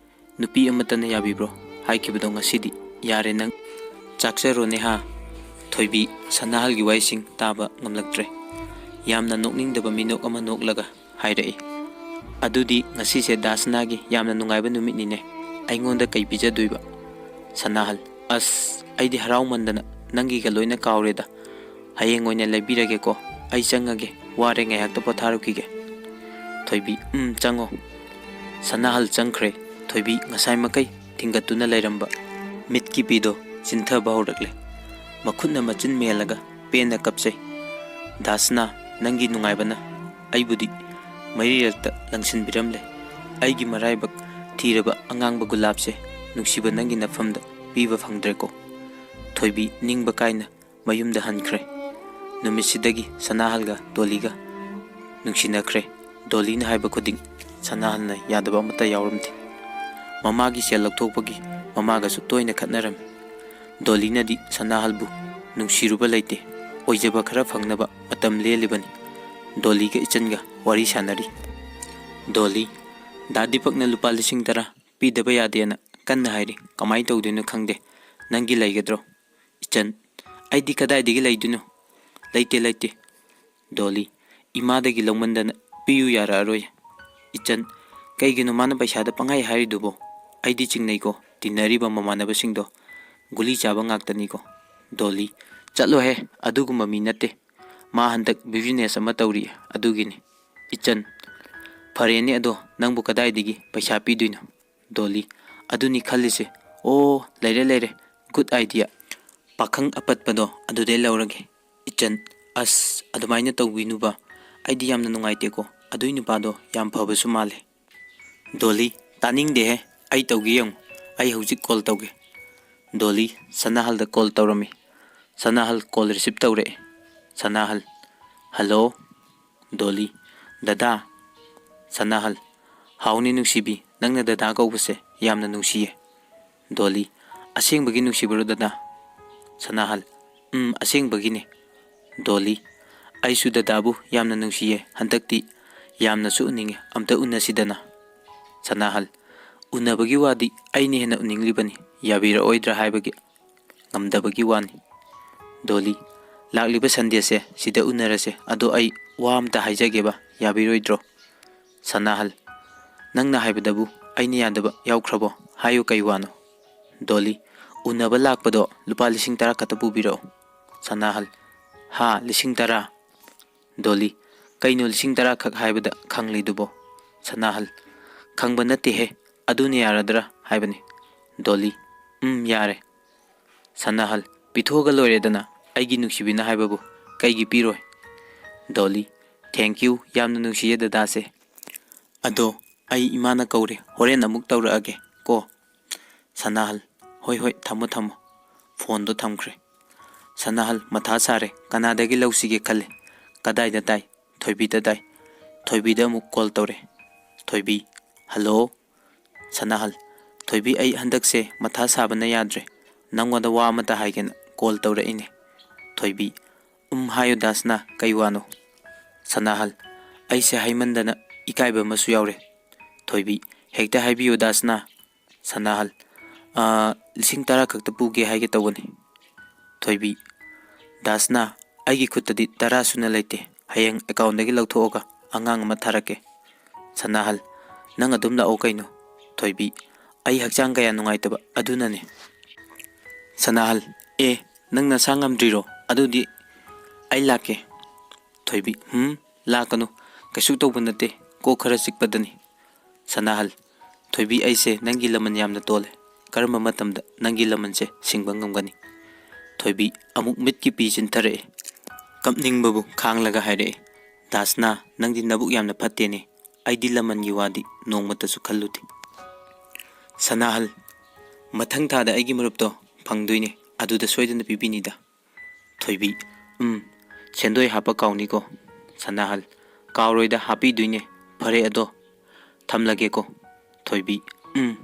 ꯅꯨꯄꯤ ꯑꯃꯠꯇꯅ ꯌꯥꯕꯤꯕ꯭ꯔꯣ ꯍꯥꯏꯈꯤꯕꯗꯣ ꯉꯁꯤꯗꯤ ꯌꯥꯔꯦ ꯅꯪ꯫ ꯆꯥꯛꯆꯔꯣꯅꯦ ꯍꯥ?" ꯊꯣꯏꯕꯤ ꯁꯅꯥꯍꯜꯒꯤ ꯋꯥꯍꯩꯁꯤꯡ ꯇꯥꯕ ꯉꯝꯂꯛꯇ꯭ꯔꯦ꯫ ꯌꯥꯝꯅ ꯅꯣꯛꯅꯤꯡꯗꯕ ꯃꯤꯅꯣꯛ ꯑꯃ ꯅꯣꯛꯂꯒ ꯍꯥꯏꯔꯛꯏ, "ꯑꯗꯨꯗꯤ ꯉꯁꯤꯁꯦ ꯗꯥꯁꯅꯥꯒꯤ ꯌꯥꯝꯅ ꯅꯨꯡꯉꯥꯏꯕ ꯅꯨꯃꯤꯠꯅꯤꯅꯦ꯫ ꯑꯩꯉꯣꯟꯗ ꯀꯩ ꯄꯤꯖꯗꯣꯏꯕ?" ꯁꯅꯥꯍꯜ: "ꯑꯁ, ꯑꯩꯗꯤ ꯍꯔꯥꯎꯃꯟꯗꯅ ꯅꯪꯒꯤꯒ ꯂꯣꯏꯅ ꯀꯥꯎꯔꯦꯗ꯫ ꯍꯌꯦꯡ ꯑꯣꯏꯅ ꯂꯩꯕꯤꯔꯒꯦꯀꯣ꯫ ꯑꯩ ꯆꯪꯉꯒꯦ, ꯋꯥꯔꯦ, ꯉꯥꯏꯍꯥꯛꯇ ꯄꯣꯊꯥꯔꯨꯈꯤꯒꯦ꯫" ꯊꯣꯏꯕꯤ: "ꯎꯝ, ꯆꯪꯉꯣ꯫" ꯁꯅꯥꯍꯜ ꯆꯪꯈ꯭ꯔꯦ꯫ ꯊꯣꯏꯕꯤ ꯉꯁꯥꯏ ꯃꯈꯩ ꯊꯤꯡꯒꯠꯇꯨꯅ ꯂꯩꯔꯝꯕ ꯃꯤꯠꯀꯤ ꯄꯤꯗꯣ ꯆꯤꯟꯊꯕ ꯍꯧꯔꯛꯂꯦ꯫ ꯃꯈꯨꯠꯅ ꯃꯆꯤꯟ ꯃꯦꯜꯂꯒ ꯄꯦꯟꯅ ꯀꯞꯆꯩ꯫ "ꯗꯥꯁꯅꯥ, ꯅꯪꯒꯤ ꯅꯨꯡꯉꯥꯏꯕꯅ ꯑꯩꯕꯨꯗꯤ ꯃꯩꯔꯩꯔꯛꯇ ꯂꯪꯁꯤꯟꯕꯤꯔꯝꯂꯦ꯫ ꯑꯩꯒꯤ ꯃꯔꯥꯏꯕꯛ ꯊꯤꯔꯕ ꯑꯉꯥꯡꯕ ꯒꯨꯂꯥꯞꯁꯦ ꯅꯨꯡꯁꯤꯕ ꯅꯪꯒꯤ ꯅꯐꯝꯗ ꯄꯤꯕ ꯐꯪꯗ꯭ꯔꯦꯀꯣ꯫" ꯊꯣꯏꯕꯤ ꯅꯤꯡꯕ ꯀꯥꯏꯅ ꯃꯌꯨꯝꯗ ꯍꯟꯈ꯭ꯔꯦ꯫ ꯅꯨꯃꯤꯠꯁꯤꯗꯒꯤ ꯁꯅꯥꯍꯜꯒ ꯗꯣꯂꯤꯒ ꯅꯨꯡꯁꯤꯅꯈ꯭ꯔꯦ꯫ ꯗꯣꯂꯤꯅ ꯍꯥꯏꯕ ꯈꯨꯗꯤꯡ ꯁꯅꯥꯍꯜꯅ ꯌꯥꯗꯕ ꯑꯃꯠꯇ ꯌꯥꯎꯔꯝꯗꯦ꯫ ꯃꯃꯥꯒꯤ ꯁꯦꯜ ꯂꯧꯊꯣꯛꯄꯒꯤ ꯃꯃꯥꯒꯁꯨ ꯇꯣꯏꯅ ꯈꯠꯅꯔꯝꯃꯤ꯫ ꯗꯣꯂꯤꯅꯗꯤ ꯁꯅꯥꯍꯜꯕꯨ ꯅꯨꯡꯁꯤꯔꯨꯕ ꯂꯩꯇꯦ, ꯑꯣꯏꯖꯕ ꯈꯔ ꯐꯪꯅꯕ ꯃꯇꯝ ꯂꯦꯜꯂꯤꯕꯅꯤ꯫ ꯗꯣꯂꯤꯒ ꯏꯆꯟꯒ ꯋꯥꯔꯤ ꯁꯥꯟꯅꯔꯤ꯫ ꯗꯣꯂꯤ, ꯗꯥ ꯗꯤꯄꯛꯅ ꯂꯨꯄꯥ ꯂꯤꯁꯤꯡ ꯇꯔꯥ ꯄꯤꯗꯕ ꯌꯥꯗꯦꯅ ꯀꯟꯅ ꯍꯥꯏꯔꯤ, ꯀꯃꯥꯏꯅ ꯇꯧꯗꯣꯏꯅꯣ ꯈꯪꯗꯦ꯫ ꯅꯪꯒꯤ ꯂꯩꯒꯗ꯭ꯔꯣ? ꯏꯆꯟ, ꯑꯩꯗꯤ ꯀꯗꯥꯏꯗꯒꯤ ꯂꯩꯗꯣꯏꯅꯣ? ꯂꯩꯇꯦ, ꯂꯩꯇꯦ꯫ ꯗꯣꯂꯤ, ꯏꯃꯥꯗꯒꯤ ꯂꯧꯃꯟꯗꯅ ꯄꯤꯌꯨ ꯌꯥꯔꯛꯑꯔꯣꯏ꯫ ꯏꯆꯟ, ꯀꯩꯒꯤꯅꯣ ꯃꯥꯅ ꯄꯩꯁꯥꯗ ꯄꯪꯍꯥꯏ ꯍꯥꯏꯔꯤꯗꯨꯕꯣ? ꯑꯩꯗꯤ ꯆꯤꯡꯅꯩꯀꯣ, ꯇꯤꯟꯅꯔꯤꯕ ꯃꯃꯥꯟꯅꯕꯁꯤꯡꯗꯣ ꯒꯨꯂꯤ ꯆꯥꯕ ꯉꯥꯛꯇꯅꯤꯀꯣ꯫ ꯗꯣꯂꯤ, ꯆꯠꯂꯣꯍꯦ, ꯑꯗꯨꯒꯨꯝꯕ ꯃꯤ ꯅꯠꯇꯦ꯫ ꯃꯥ ꯍꯟꯗꯛ business ꯑꯃ ꯇꯧꯔꯤ, ꯑꯗꯨꯒꯤꯅꯤ꯫ ꯏꯆꯟ, ꯐꯔꯦꯅꯦ, ꯑꯗꯣ ꯅꯪꯕꯨ ꯀꯗꯥꯏꯗꯒꯤ ꯄꯩꯁꯥ ꯄꯤꯗꯣꯏꯅꯣ? ꯗꯣꯂꯤ, ꯑꯗꯨꯅꯤ ꯈꯜꯂꯤꯁꯦ꯫ ꯑꯣ, ꯂꯩꯔꯦ, ꯂꯩꯔꯦ, good idea꯫ ꯄꯥꯈꯪ ꯑꯄꯠꯄꯗꯣ ꯑꯗꯨꯗꯩ ꯂꯧꯔꯒꯦ꯫ ꯏꯆꯟ, ꯑꯁ, ꯑꯗꯨꯃꯥꯏꯅ ꯇꯧꯕꯤꯅꯨꯕ, ꯑꯩꯗꯤ ꯌꯥꯝꯅ ꯅꯨꯡꯉꯥꯏꯇꯦꯀꯣ꯫ ꯑꯗꯨꯏ ꯅꯨꯄꯥꯗꯣ ꯌꯥꯝ ꯐꯕꯁꯨ ꯃꯥꯜꯂꯦ꯫ ꯗꯣꯂꯤ, ꯇꯥꯅꯤꯡꯗꯦꯍꯦ, ꯑꯩ ꯇꯧꯒꯦ ꯌꯦꯡꯉꯨ, ꯑꯩ ꯍꯧꯖꯤꯛ call ꯇꯧꯒꯦ꯫ ꯗꯣꯂꯤ ꯁꯅꯥꯍꯜꯗ call ꯇꯧꯔꯝꯃꯤ꯫ ꯁꯅꯥꯍꯜ call receive ꯇꯧꯔꯛꯑꯦ꯫ ꯁꯅꯥꯍꯜ, hello꯫ ꯗꯣꯂꯤ, ꯗꯗꯥ꯫ ꯁꯅꯥꯍꯜ, ꯍꯥꯎꯅꯦ ꯅꯨꯡꯁꯤꯕꯤ, ꯅꯪꯅ ꯗꯗꯥ ꯀꯧꯕꯁꯦ ꯌꯥꯝꯅ ꯅꯨꯡꯁꯤꯌꯦ꯫ ꯗꯣꯂꯤ, ꯑꯁꯦꯡꯕꯒꯤ ꯅꯨꯡꯁꯤꯕꯔꯣ ꯗꯗꯥ? ꯁꯅꯥꯍꯜ, ꯎꯝ, ꯑꯁꯦꯡꯕꯒꯤꯅꯦ꯫ ꯗꯣꯂꯤ, ꯑꯩꯁꯨ ꯗꯗꯥꯕꯨ ꯌꯥꯝꯅ ꯅꯨꯡꯁꯤꯌꯦ, ꯍꯟꯗꯛꯇꯤ ꯌꯥꯝꯅꯁꯨ ꯎꯅꯤꯡꯉꯦ, ꯑꯝꯇ ꯎꯅꯁꯤꯗꯅ꯫ ꯁꯅꯥꯍꯜ, ꯎꯅꯕꯒꯤ ꯋꯥꯗꯤ ꯑꯩꯅ ꯍꯦꯟꯅ ꯎꯅꯤꯡꯂꯤꯕꯅꯤ, ꯌꯥꯕꯤꯔꯛꯑꯣꯏꯗ꯭ꯔꯥ ꯍꯥꯏꯕꯒꯤ ꯉꯝꯗꯕꯒꯤ ꯋꯥꯅꯤ꯫ ꯗꯣꯂꯤ, ꯂꯥꯛꯂꯤꯕ Sundayꯁꯦ ꯁꯤꯗ ꯎꯅꯔꯁꯦ, ꯑꯗꯣ ꯑꯩ ꯋꯥ ꯑꯝꯇ ꯍꯥꯏꯖꯒꯦꯕ, ꯌꯥꯕꯤꯔꯣꯏꯗ꯭ꯔꯣ? ꯁꯅꯥꯍꯜ, ꯅꯪꯅ ꯍꯥꯏꯕꯗꯕꯨ ꯑꯩꯅ ꯌꯥꯗꯕ ꯌꯥꯎꯈ꯭ꯔꯕꯣ? ꯍꯥꯏꯌꯨ, ꯀꯩ ꯋꯥꯅꯣ? ꯗꯣꯂꯤ, ꯎꯅꯕ ꯂꯥꯛꯄꯗꯣ ꯂꯨꯄꯥ ꯂꯤꯁꯤꯡ ꯇꯔꯥ ꯈꯛꯇ ꯄꯨꯕꯤꯔꯛꯑꯣ꯫ ꯁꯅꯥꯍꯜ, ꯍꯥ, ꯂꯤꯁꯤꯡ ꯇꯔꯥ? ꯗꯣꯂꯤ, ꯀꯩꯅꯣ ꯂꯤꯁꯤꯡ ꯇꯔꯥ ꯈꯛ ꯍꯥꯏꯕꯗ ꯈꯪꯂꯤꯗꯨꯕꯣ? ꯁꯅꯥꯍꯜ, ꯈꯪꯕ ꯅꯠꯇꯦꯍꯦ, ꯑꯗꯨꯅ ꯌꯥꯔꯗ꯭ꯔꯥ ꯍꯥꯏꯕꯅꯤ꯫ ꯗꯣꯂꯤ, ꯎꯝ, ꯌꯥꯔꯦ꯫ ꯁꯅꯥꯍꯜ, ꯄꯤꯊꯣꯛꯑꯒ ꯂꯣꯏꯔꯦꯗꯅ, ꯑꯩꯒꯤ ꯅꯨꯡꯁꯤꯕꯤꯅ ꯍꯥꯏꯕꯕꯨ ꯀꯩꯒꯤ ꯄꯤꯔꯣꯏ? ꯗꯣꯂꯤ, thank you, ꯌꯥꯝꯅ ꯅꯨꯡꯁꯤꯌꯦ ꯗꯗꯥꯁꯦ꯫ ꯑꯗꯣ ꯑꯩ ꯏꯃꯥꯅ ꯀꯧꯔꯦ, ꯍꯣꯔꯦꯟ ꯑꯃꯨꯛ ꯇꯧꯔꯛꯑꯒꯦ ꯀꯣ꯫ ꯁꯅꯥꯍꯜ, ꯍꯣꯏ ꯍꯣꯏ, ꯊꯝꯃꯣ ꯊꯝꯃꯣ꯫ ꯐꯣꯟꯗꯣ ꯊꯝꯈ꯭ꯔꯦ꯫ ꯁꯅꯥꯍꯜ ꯃꯊꯥ ꯁꯥꯔꯦ, ꯀꯅꯥꯗꯒꯤ ꯂꯧꯁꯤꯒꯦ ꯈꯜꯂꯦ꯫ ꯀꯗꯥꯏꯗ ꯇꯥꯏ? ꯊꯣꯏꯕꯤꯗ ꯇꯥꯏ꯫ ꯊꯣꯏꯕꯤꯗ ꯑꯃꯨꯛ call ꯇꯧꯔꯦ꯫ ꯊꯣꯏꯕꯤ, hello꯫ ꯁꯅꯥꯍꯜ, ꯊꯣꯏꯕꯤ, ꯑꯩ ꯍꯟꯗꯛꯁꯦ ꯃꯊꯥ ꯁꯥꯕꯅ ꯌꯥꯗ꯭ꯔꯦ, ꯅꯪꯉꯣꯟꯗ ꯋꯥ ꯑꯃꯇ ꯍꯥꯏꯒꯦꯅ call ꯇꯧꯔꯛꯏꯅꯦ꯫ ꯊꯣꯏꯕꯤ, ꯎꯝ, ꯍꯥꯏꯌꯨ ꯗꯥꯁꯅꯥ, ꯀꯩ ꯋꯥꯅꯣ? ꯁꯅꯥꯍꯜ, ꯑꯩꯁꯦ ꯍꯥꯏꯃꯟꯗꯅ ꯏꯀꯥꯏꯕ ꯑꯃꯁꯨ ꯌꯥꯎꯔꯦ꯫ ꯊꯣꯏꯕꯤ, ꯍꯦꯛꯇ ꯍꯥꯏꯕꯤꯌꯨ ꯗꯥꯁꯅꯥ꯫ ꯁꯅꯥꯍꯜ, "ꯑꯥ, ꯂꯤꯁꯤꯡ ꯇꯔꯥ ꯈꯛꯇ ꯄꯨꯒꯦ ꯍꯥꯏꯒꯦ ꯇꯧꯕꯅꯤ꯫" ꯊꯣꯏꯕꯤ, "ꯗꯥꯁꯅꯥ, ꯑꯩꯒꯤ ꯈꯨꯠꯇꯗꯤ ꯇꯔꯥ ꯁꯨꯅ ꯂꯩꯇꯦ꯫ ꯍꯌꯦꯡ ꯑꯦꯀꯥꯎꯟꯗꯒꯤ ꯂꯧꯊꯣꯛꯑꯒ ꯑꯉꯥꯡ ꯑꯃ ꯊꯥꯔꯛꯀꯦ꯫" ꯁꯅꯥꯍꯜ, "ꯅꯪ ꯑꯗꯨꯝ ꯂꯥꯛꯑꯣ ꯀꯩꯅꯣ꯫" ꯊꯣꯏꯕꯤ, "ꯑꯩ ꯍꯛꯆꯥꯡ ꯀꯌꯥ ꯅꯨꯡꯉꯥꯏꯇꯕ ꯑꯗꯨꯅꯅꯦ꯫" ꯁꯅꯥꯍꯜ, "ꯑꯦ, ꯅꯪ ꯅꯁꯥ ꯉꯝꯗ꯭ꯔꯤꯔꯣ? ꯑꯗꯨꯗꯤ ꯑꯩ ꯂꯥꯛꯀꯦ꯫" ꯊꯣꯏꯕꯤ, "ꯍꯨꯝ, ꯂꯥꯛꯀꯅꯨ꯫ ꯀꯩꯁꯨ ꯇꯧꯕ ꯅꯠꯇꯦ꯫ ꯀꯣꯛ ꯈꯔ ꯆꯤꯛꯄꯗꯅꯤ꯫" ꯁꯅꯥꯍꯜ, "ꯊꯣꯏꯕꯤ, ꯑꯩꯁꯦ ꯅꯪꯒꯤ ꯂꯃꯟ ꯌꯥꯝꯅ ꯇꯣꯜꯂꯦ꯫ ꯀꯔꯝꯕ ꯃꯇꯝꯗ ꯅꯪꯒꯤ ꯂꯃꯟꯁꯦ ꯁꯤꯡꯕ ꯉꯝꯒꯅꯤ?" ꯊꯣꯏꯕꯤ ꯑꯃꯨꯛ ꯃꯤꯠꯀꯤ ꯄꯤ ꯆꯤꯟꯊꯔꯛꯑꯦ꯫ ꯀꯞꯅꯤꯡꯕꯕꯨ ꯈꯥꯡꯂꯒ ꯍꯥꯏꯔꯛꯑꯦ, "ꯗꯥꯁꯅꯥ, ꯅꯪꯗꯤ ꯅꯕꯨꯛ ꯌꯥꯝꯅ ꯐꯠꯇꯦꯅꯦ꯫ ꯑꯩꯗꯤ ꯂꯃꯟꯒꯤ ꯋꯥꯗꯤ ꯅꯣꯡꯃꯇꯁꯨ ꯈꯜꯂꯨꯗꯦ꯫" ꯁꯅꯥꯍꯜ, "ꯃꯊꯪ ꯊꯥꯗ ꯑꯩꯒꯤ ꯃꯔꯨꯞꯇꯣ ꯐꯪꯗꯣꯏꯅꯦ, ꯑꯗꯨꯗ ꯁꯣꯏꯗꯅ ꯄꯤꯕꯤꯅꯤꯗ꯫" ꯊꯣꯏꯕꯤ, "ꯎꯝ, ꯁꯦꯟꯗꯣꯏ ꯍꯥꯞꯄ ꯀꯥꯎꯅꯤꯀꯣ꯫" ꯁꯅꯥꯍꯜ, "ꯀꯥꯎꯔꯣꯏꯗ, ꯍꯥꯞꯄꯤꯗꯣꯏꯅꯦ꯫ ꯐꯔꯦ ꯑꯗꯣ, ꯊꯝꯂꯒꯦꯀꯣ꯫" ꯊꯣꯏꯕꯤ, "ꯎꯝ꯫"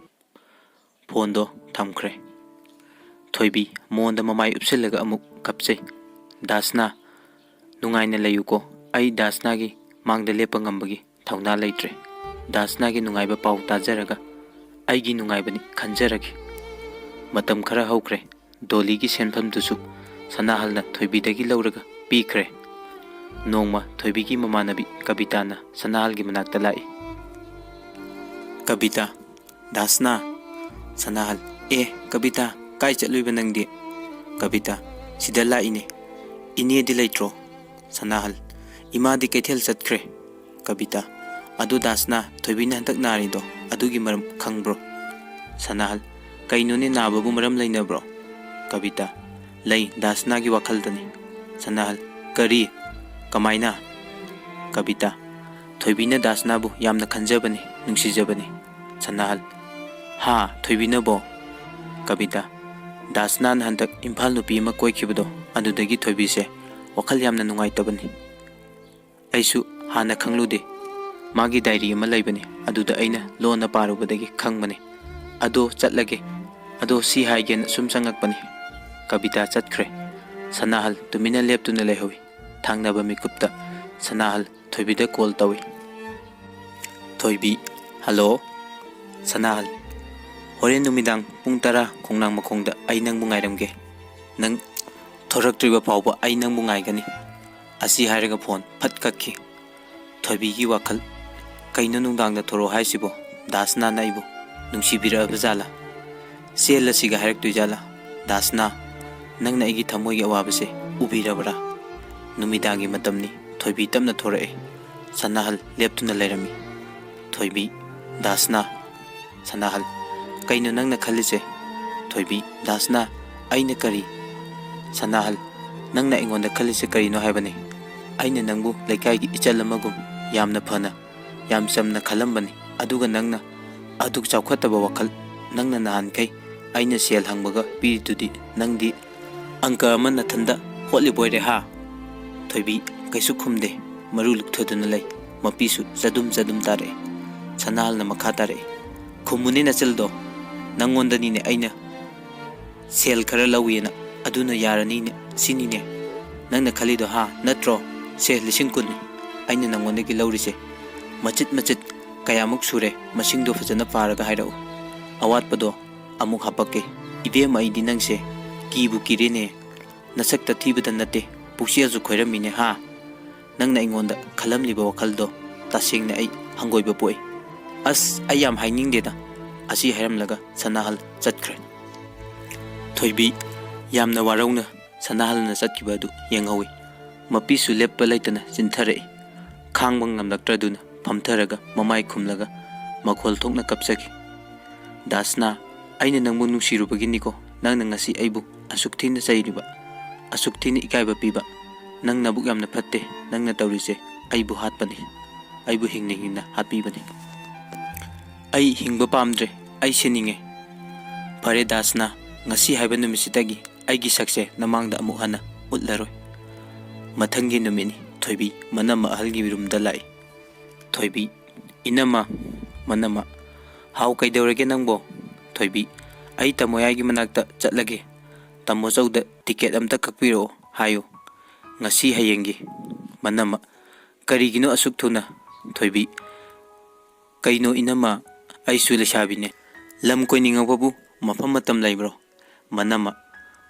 ꯐꯣꯟꯗꯣ ꯊꯝꯈ꯭ꯔꯦ꯫ ꯊꯣꯏꯕꯤ ꯃꯣꯟꯗ ꯃꯃꯥꯏ ꯎꯞꯁꯤꯜꯂꯒ ꯑꯃꯨꯛ ꯀꯞꯆꯩ꯫ "ꯗꯥꯁꯅꯥ, ꯅꯨꯡꯉꯥꯏꯅ ꯂꯩꯌꯨꯀꯣ꯫ ꯑꯩ ꯗꯥꯁꯅꯥꯒꯤ ꯃꯥꯡꯗ ꯂꯦꯞꯄ ꯉꯝꯕꯒꯤ ꯊꯧꯅꯥ ꯂꯩꯇ꯭ꯔꯦ꯫ ꯗꯥꯁꯅꯥꯒꯤ ꯅꯨꯡꯉꯥꯏꯕ ꯄꯥꯎ ꯇꯥꯖꯔꯒ ꯑꯩꯒꯤ ꯅꯨꯡꯉꯥꯏꯕꯅꯤ ꯈꯟꯖꯔꯒꯦ꯫" ꯃꯇꯝ ꯈꯔ ꯍꯧꯈ꯭ꯔꯦ꯫ ꯗꯣꯂꯤꯒꯤ ꯁꯦꯟꯐꯝꯗꯨꯁꯨ ꯁꯅꯥꯍꯜꯅ ꯊꯣꯏꯕꯤꯗꯒꯤ ꯂꯧꯔꯒ ꯄꯤꯈ꯭ꯔꯦ꯫ ꯅꯣꯡꯃ ꯊꯣꯏꯕꯤꯒꯤ ꯃꯃꯥꯟꯅꯕꯤ ꯀꯕꯤꯇꯥꯅ ꯁꯅꯥꯍꯜꯒꯤ ꯃꯅꯥꯛꯇ ꯂꯥꯛꯏ꯫ "ꯀꯕꯤꯇꯥ, ꯗꯥꯁꯅꯥ꯫" ꯁꯅꯥꯍꯜ, "ꯑꯦ, ꯀꯕꯤꯇꯥ, ꯀꯥꯏ ꯆꯠꯂꯨꯏꯕ ꯅꯪꯗꯤ?" ꯀꯕꯤꯇꯥ, "ꯁꯤꯗ ꯂꯥꯛꯏꯅꯦ꯫ ꯏꯅꯦꯗꯤ ꯂꯩꯇ꯭ꯔꯣ?" ꯁꯅꯥꯍꯜ, "ꯏꯃꯥꯗꯤ ꯀꯩꯊꯦꯜ ꯆꯠꯈ꯭ꯔꯦ꯫" ꯀꯕꯤꯇꯥ, "ꯑꯗꯨ ꯗꯥꯁꯅꯥ, ꯊꯣꯏꯕꯤꯅ ꯍꯟꯗꯛ ꯅꯥꯔꯤꯗꯣ ꯑꯗꯨꯒꯤ ꯃꯔꯝ ꯈꯪꯕ꯭ꯔꯣ?" ꯁꯅꯥꯍꯜ, "ꯀꯩꯅꯣꯅꯦ, ꯅꯥꯕꯕꯨ ꯃꯔꯝ ꯂꯩꯅꯕ꯭ꯔꯣ?" ꯀꯕꯤꯇꯥ, "ꯂꯩ, ꯗꯥꯁꯅꯥꯒꯤ ꯋꯥꯈꯜꯗꯅꯤ꯫" ꯁꯅꯥꯍꯜ, "ꯀꯔꯤ? ꯀꯃꯥꯏꯅ?" ꯀꯕꯤꯇꯥ, "ꯊꯣꯏꯕꯤꯅ ꯗꯥꯁꯅꯥꯕꯨ ꯌꯥꯝꯅ ꯈꯟꯖꯕꯅꯤ, ꯅꯨꯡꯁꯤꯖꯕꯅꯤ꯫" ꯁꯅꯥꯍꯜ, "ꯍꯥ, ꯊꯣꯏꯕꯤꯅꯕꯣ?" ꯀꯕꯤꯇꯥ, "ꯗꯥꯁꯅꯥꯅ ꯍꯟꯗꯛ ꯏꯝꯐꯥꯜ ꯅꯨꯄꯤ ꯑꯃ ꯀꯣꯏꯈꯤꯕꯗꯣ, ꯑꯗꯨꯗꯒꯤ ꯊꯣꯏꯕꯤꯁꯦ ꯋꯥꯈꯜ ꯌꯥꯝꯅ ꯅꯨꯡꯉꯥꯏꯇꯕꯅꯤ꯫ ꯑꯩꯁꯨ ꯍꯥꯟꯅ ꯈꯪꯂꯨꯗꯦ꯫ ꯃꯥꯒꯤ ꯗꯥꯏꯔꯤ ꯑꯃ ꯂꯩꯕꯅꯤ, ꯑꯗꯨꯗ ꯑꯩꯅ ꯂꯣꯟꯅ ꯄꯥꯔꯨꯕꯗꯒꯤ ꯈꯪꯕꯅꯤ꯫ ꯑꯗꯣ ꯆꯠꯂꯒꯦ꯫ ꯑꯗꯣ ꯁꯤ ꯍꯥꯏꯒꯦꯅ ꯁꯨꯝ ꯆꯪꯉꯛꯄꯅꯤ꯫" ꯀꯕꯤꯇꯥ ꯆꯠꯈ꯭ꯔꯦ꯫ ꯁꯅꯥꯍꯜ ꯇꯨꯃꯤꯟꯅ ꯂꯦꯞꯇꯨꯅ ꯂꯩꯍꯧꯏ꯫ ꯊꯪꯅꯕ ꯃꯤꯀꯨꯞꯇ ꯁꯅꯥꯍꯜ ꯊꯣꯏꯕꯤꯗ ꯀꯣꯜ ꯇꯧꯏ꯫ ꯊꯣꯏꯕꯤ, "ꯍꯜꯂꯣ, ꯁꯅꯥꯍꯜ꯫ ꯍꯣꯔꯦꯟ ꯅꯨꯃꯤꯗꯥꯡ ꯄꯨꯡ ꯇꯔꯥ ꯈꯣꯡꯅꯥꯡ ꯃꯈꯣꯡꯗ ꯑꯩ ꯅꯪꯕꯨ ꯉꯥꯏꯔꯝꯒꯦ꯫ ꯅꯪ ꯊꯣꯔꯛꯇ꯭ꯔꯤꯕ ꯐꯥꯎꯕ ꯑꯩ ꯅꯪꯕꯨ ꯉꯥꯏꯒꯅꯤ"꯫ ꯑꯁꯤ ꯍꯥꯏꯔꯒ ꯐꯣꯟ ꯐꯠ ꯀꯛꯈꯤ꯫ ꯊꯣꯏꯕꯤꯒꯤ ꯋꯥꯈꯜ, "ꯀꯩꯅꯣ ꯅꯨꯡꯗꯥꯡꯗ ꯊꯣꯔꯛꯑꯣ ꯍꯥꯏꯁꯤꯕꯣ? ꯗꯥꯁꯅꯥꯅ ꯑꯩꯕꯨ ꯅꯨꯡꯁꯤꯕꯤꯔꯛꯑꯕ ꯖꯥꯠꯂꯥ? ꯆꯦꯜꯂꯁꯤꯒ ꯍꯥꯏꯔꯛꯇꯣꯏ ꯖꯥꯠꯂꯥ? ꯗꯥꯁꯅꯥ, ꯅꯪꯅ ꯑꯩꯒꯤ ꯊꯃꯣꯏꯒꯤ ꯑꯋꯥꯕꯁꯦ ꯎꯕꯤꯔꯕ꯭ꯔꯥ?" ꯅꯨꯃꯤꯗꯥꯡꯒꯤ ꯃꯇꯝꯅꯤ꯫ ꯊꯣꯏꯕꯤ ꯇꯞꯅ ꯊꯣꯔꯛꯑꯦ꯫ ꯁꯅꯥꯍꯜ ꯂꯦꯞꯇꯨꯅ ꯂꯩꯔꯝꯃꯤ꯫ ꯊꯣꯏꯕꯤ, "ꯗꯥꯁꯅꯥ"꯫ ꯁꯅꯥꯍꯜ, "ꯀꯩꯅꯣ ꯅꯪꯅ ꯈꯜꯂꯤꯁꯦ?" ꯊꯣꯏꯕꯤ, "ꯗꯥꯁꯅꯥ, ꯑꯩꯅ ꯀꯔꯤ?" ꯁꯅꯥꯍꯜ, "ꯅꯪꯅ ꯑꯩꯉꯣꯟꯗ ꯈꯜꯂꯤꯁꯦ ꯀꯔꯤꯅꯣ ꯍꯥꯏꯕꯅꯤ? ꯑꯩꯅ ꯅꯪꯕꯨ ꯂꯩꯀꯥꯏꯒꯤ ꯏꯆꯜ ꯑꯃꯒꯨꯝ ꯌꯥꯝꯅ ꯐꯅ, ꯌꯥꯝ ꯆꯝꯅ ꯈꯜꯂꯝꯕꯅꯤ꯫ ꯑꯗꯨꯒ ꯅꯪꯅ ꯑꯗꯨꯛ ꯆꯥꯎꯈꯠꯇꯕ ꯋꯥꯈꯜ, ꯅꯪꯅ ꯅꯍꯥꯟꯈꯩ ꯑꯩꯅ ꯁꯦꯜ ꯍꯪꯕꯒ ꯄꯤꯔꯤꯗꯨꯗꯤ, ꯅꯪꯗꯤ ꯑꯪꯀ ꯑꯃ ꯅꯊꯟꯗ ꯍꯣꯠꯂꯤꯕꯣꯏꯔꯦ ꯍꯥ?" ꯊꯣꯏꯕꯤ ꯀꯩꯁꯨ ꯈꯨꯝꯗꯦ, ꯃꯔꯨ ꯂꯨꯛꯊꯗꯨꯅ ꯂꯩ꯫ ꯃꯄꯤꯁꯨ ꯆꯗꯨꯝ ꯆꯗꯨꯝ ꯇꯥꯔꯛꯑꯦ꯫ ꯁꯅꯥꯍꯜꯅ ꯃꯈꯥ ꯇꯥꯔꯛꯑꯦ, "ꯈꯨꯝꯃꯨꯅꯦ ꯅꯆꯜꯗꯣ, ꯅꯪꯉꯣꯟꯗꯅꯤꯅꯦ ꯑꯩꯅ ꯁꯦꯜ ꯈꯔ ꯂꯧꯏꯅ, ꯑꯗꯨꯅ ꯌꯥꯔꯅꯤꯅꯦ ꯁꯤꯅꯤꯅꯦ ꯅꯪꯅ ꯈꯜꯂꯤꯗꯣ ꯍꯥ? ꯅꯠꯇ꯭ꯔꯣ? ꯁꯦ, ꯂꯤꯁꯤꯡ ꯀꯨꯟꯅꯤ ꯑꯩꯅ ꯅꯪꯉꯣꯟꯗꯒꯤ ꯂꯧꯔꯤꯁꯦ꯫ ꯃꯆꯤꯠ ꯃꯆꯤꯠ ꯀꯌꯥꯃꯨꯛ ꯁꯨꯔꯦ, ꯃꯁꯤꯡꯗꯣ ꯐꯖꯅ ꯄꯥꯔꯒ ꯍꯥꯏꯔꯛꯎ꯫ ꯑꯋꯥꯠꯄꯗꯣ ꯑꯃꯨꯛ ꯍꯥꯄꯛꯀꯦ꯫ ꯏꯕꯦꯝꯃ, ꯑꯩꯗꯤ ꯅꯪꯁꯦ ꯀꯤꯕꯨ ꯀꯤꯔꯦꯅꯦ꯫ ꯅꯁꯛꯇ ꯊꯤꯕꯗ ꯅꯠꯇꯦ, ꯄꯨꯛꯆꯦꯜꯁꯨ ꯈꯣꯏꯔꯝꯃꯤꯅꯦ ꯍꯥ? ꯅꯪꯅ ꯑꯩꯉꯣꯟꯗ ꯈꯜꯂꯝꯂꯤꯕ ꯋꯥꯈꯜꯗꯣ ꯇꯁꯦꯡꯅ ꯑꯩ ꯍꯪꯒꯣꯏꯕ ꯄꯣꯛꯏ꯫ ꯑꯁ, ꯑꯩ ꯌꯥꯝ ꯍꯥꯏꯅꯤꯡꯗꯦꯗ"꯫ ꯑꯁꯤ ꯍꯥꯏꯔꯝꯂꯒ ꯁꯅꯥꯍꯜ ꯆꯠꯈ꯭ꯔꯦ꯫ ꯊꯣꯏꯕꯤ ꯌꯥꯝꯅ ꯋꯥꯔꯧꯅ ꯁꯅꯥꯍꯜꯅ ꯆꯠꯈꯤꯕ ꯑꯗꯨ ꯌꯦꯡꯍꯧꯏ꯫ ꯃꯄꯤꯁꯨ ꯂꯦꯞꯄ ꯂꯩꯇꯅ ꯆꯤꯟꯊꯔꯛꯏ꯫ ꯈꯥꯡꯕ ꯉꯝꯂꯛꯇ꯭ꯔꯗꯨꯅ ꯐꯝꯊꯔꯒ ꯃꯃꯥꯏ ꯈꯨꯝꯂꯒ ꯃꯈꯣꯜ ꯊꯣꯛꯅ ꯀꯞꯆꯈꯤ꯫ "ꯗꯥꯁꯅꯥ, ꯑꯩꯅ ꯅꯪꯕꯨ ꯅꯨꯡꯁꯤꯔꯨꯕꯒꯤꯅꯤꯀꯣ ꯅꯪꯅ ꯉꯁꯤ ꯑꯩꯕꯨ ꯑꯁꯨꯛ ꯊꯤꯅ ꯆꯩꯔꯤꯕ, ꯑꯁꯨꯛ ꯊꯤꯅ ꯏꯀꯥꯏꯕ ꯄꯤꯕ꯫ ꯅꯪ ꯅꯕꯨꯛ ꯌꯥꯝꯅ ꯐꯠꯇꯦ, ꯅꯪꯅ ꯇꯧꯔꯤꯁꯦ ꯑꯩꯕꯨ ꯍꯥꯠꯄꯅꯤ, ꯑꯩꯕꯨ ꯍꯤꯡꯅ ꯍꯤꯡꯅ ꯍꯥꯠꯄꯤꯕꯅꯤ꯫ ꯑꯩ ꯍꯤꯡꯕ ꯄꯥꯝꯗ꯭ꯔꯦ, ꯑꯩ ꯁꯤꯅꯤꯡꯉꯦ꯫ ꯐꯔꯦ ꯗꯥꯁꯅꯥ, ꯉꯁꯤ ꯍꯥꯏꯕ ꯅꯨꯃꯤꯠꯁꯤꯗꯒꯤ ꯑꯩꯒꯤ ꯁꯛꯁꯦ ꯅꯃꯥꯡꯗ ꯑꯃꯨꯛ ꯍꯟꯅ ꯎꯠꯂꯔꯣꯏ"꯫ ꯃꯊꯪꯒꯤ ꯅꯨꯃꯤꯠꯅꯤ꯫ ꯊꯣꯏꯕꯤ ꯃꯅꯝꯃ ꯑꯍꯜꯒꯤ ꯔꯨꯝꯗ ꯂꯥꯛꯏ꯫ ꯊꯣꯏꯕꯤ, "ꯏꯅꯝꯃ"꯫ ꯃꯅꯝꯃ, "ꯍꯥꯎ, ꯀꯩꯗꯧꯔꯒꯦ ꯅꯪꯕꯣ?" ꯊꯣꯏꯕꯤ, "ꯑꯩ ꯇꯥꯃꯣ ꯌꯥꯏꯒꯤ ꯃꯅꯥꯛꯇ ꯆꯠꯂꯒꯦ꯫ ꯇꯥꯃꯣ ꯆꯧꯗ ꯇꯤꯀꯦꯠ ꯑꯝꯇ ꯀꯛꯄꯤꯔꯛꯑꯣ ꯍꯥꯏꯌꯨ꯫ ꯉꯁꯤ ꯍꯌꯦꯡꯒꯤ"꯫ ꯃꯅꯝꯃ, "ꯀꯔꯤꯒꯤꯅꯣ ꯑꯁꯨꯛ ꯊꯨꯅ?" ꯊꯣꯏꯕꯤ, "ꯀꯩꯅꯣ ꯏꯅꯝꯃ, ꯑꯩꯁꯨ ꯂꯩꯁꯥꯕꯤꯅꯦ꯫ ꯂꯝ ꯀꯣꯏꯅꯤꯡꯉꯛꯄꯕꯨ ꯃꯐꯝ ꯃꯇꯝ ꯂꯩꯕ꯭ꯔꯣ?" ꯃꯅꯝꯃ,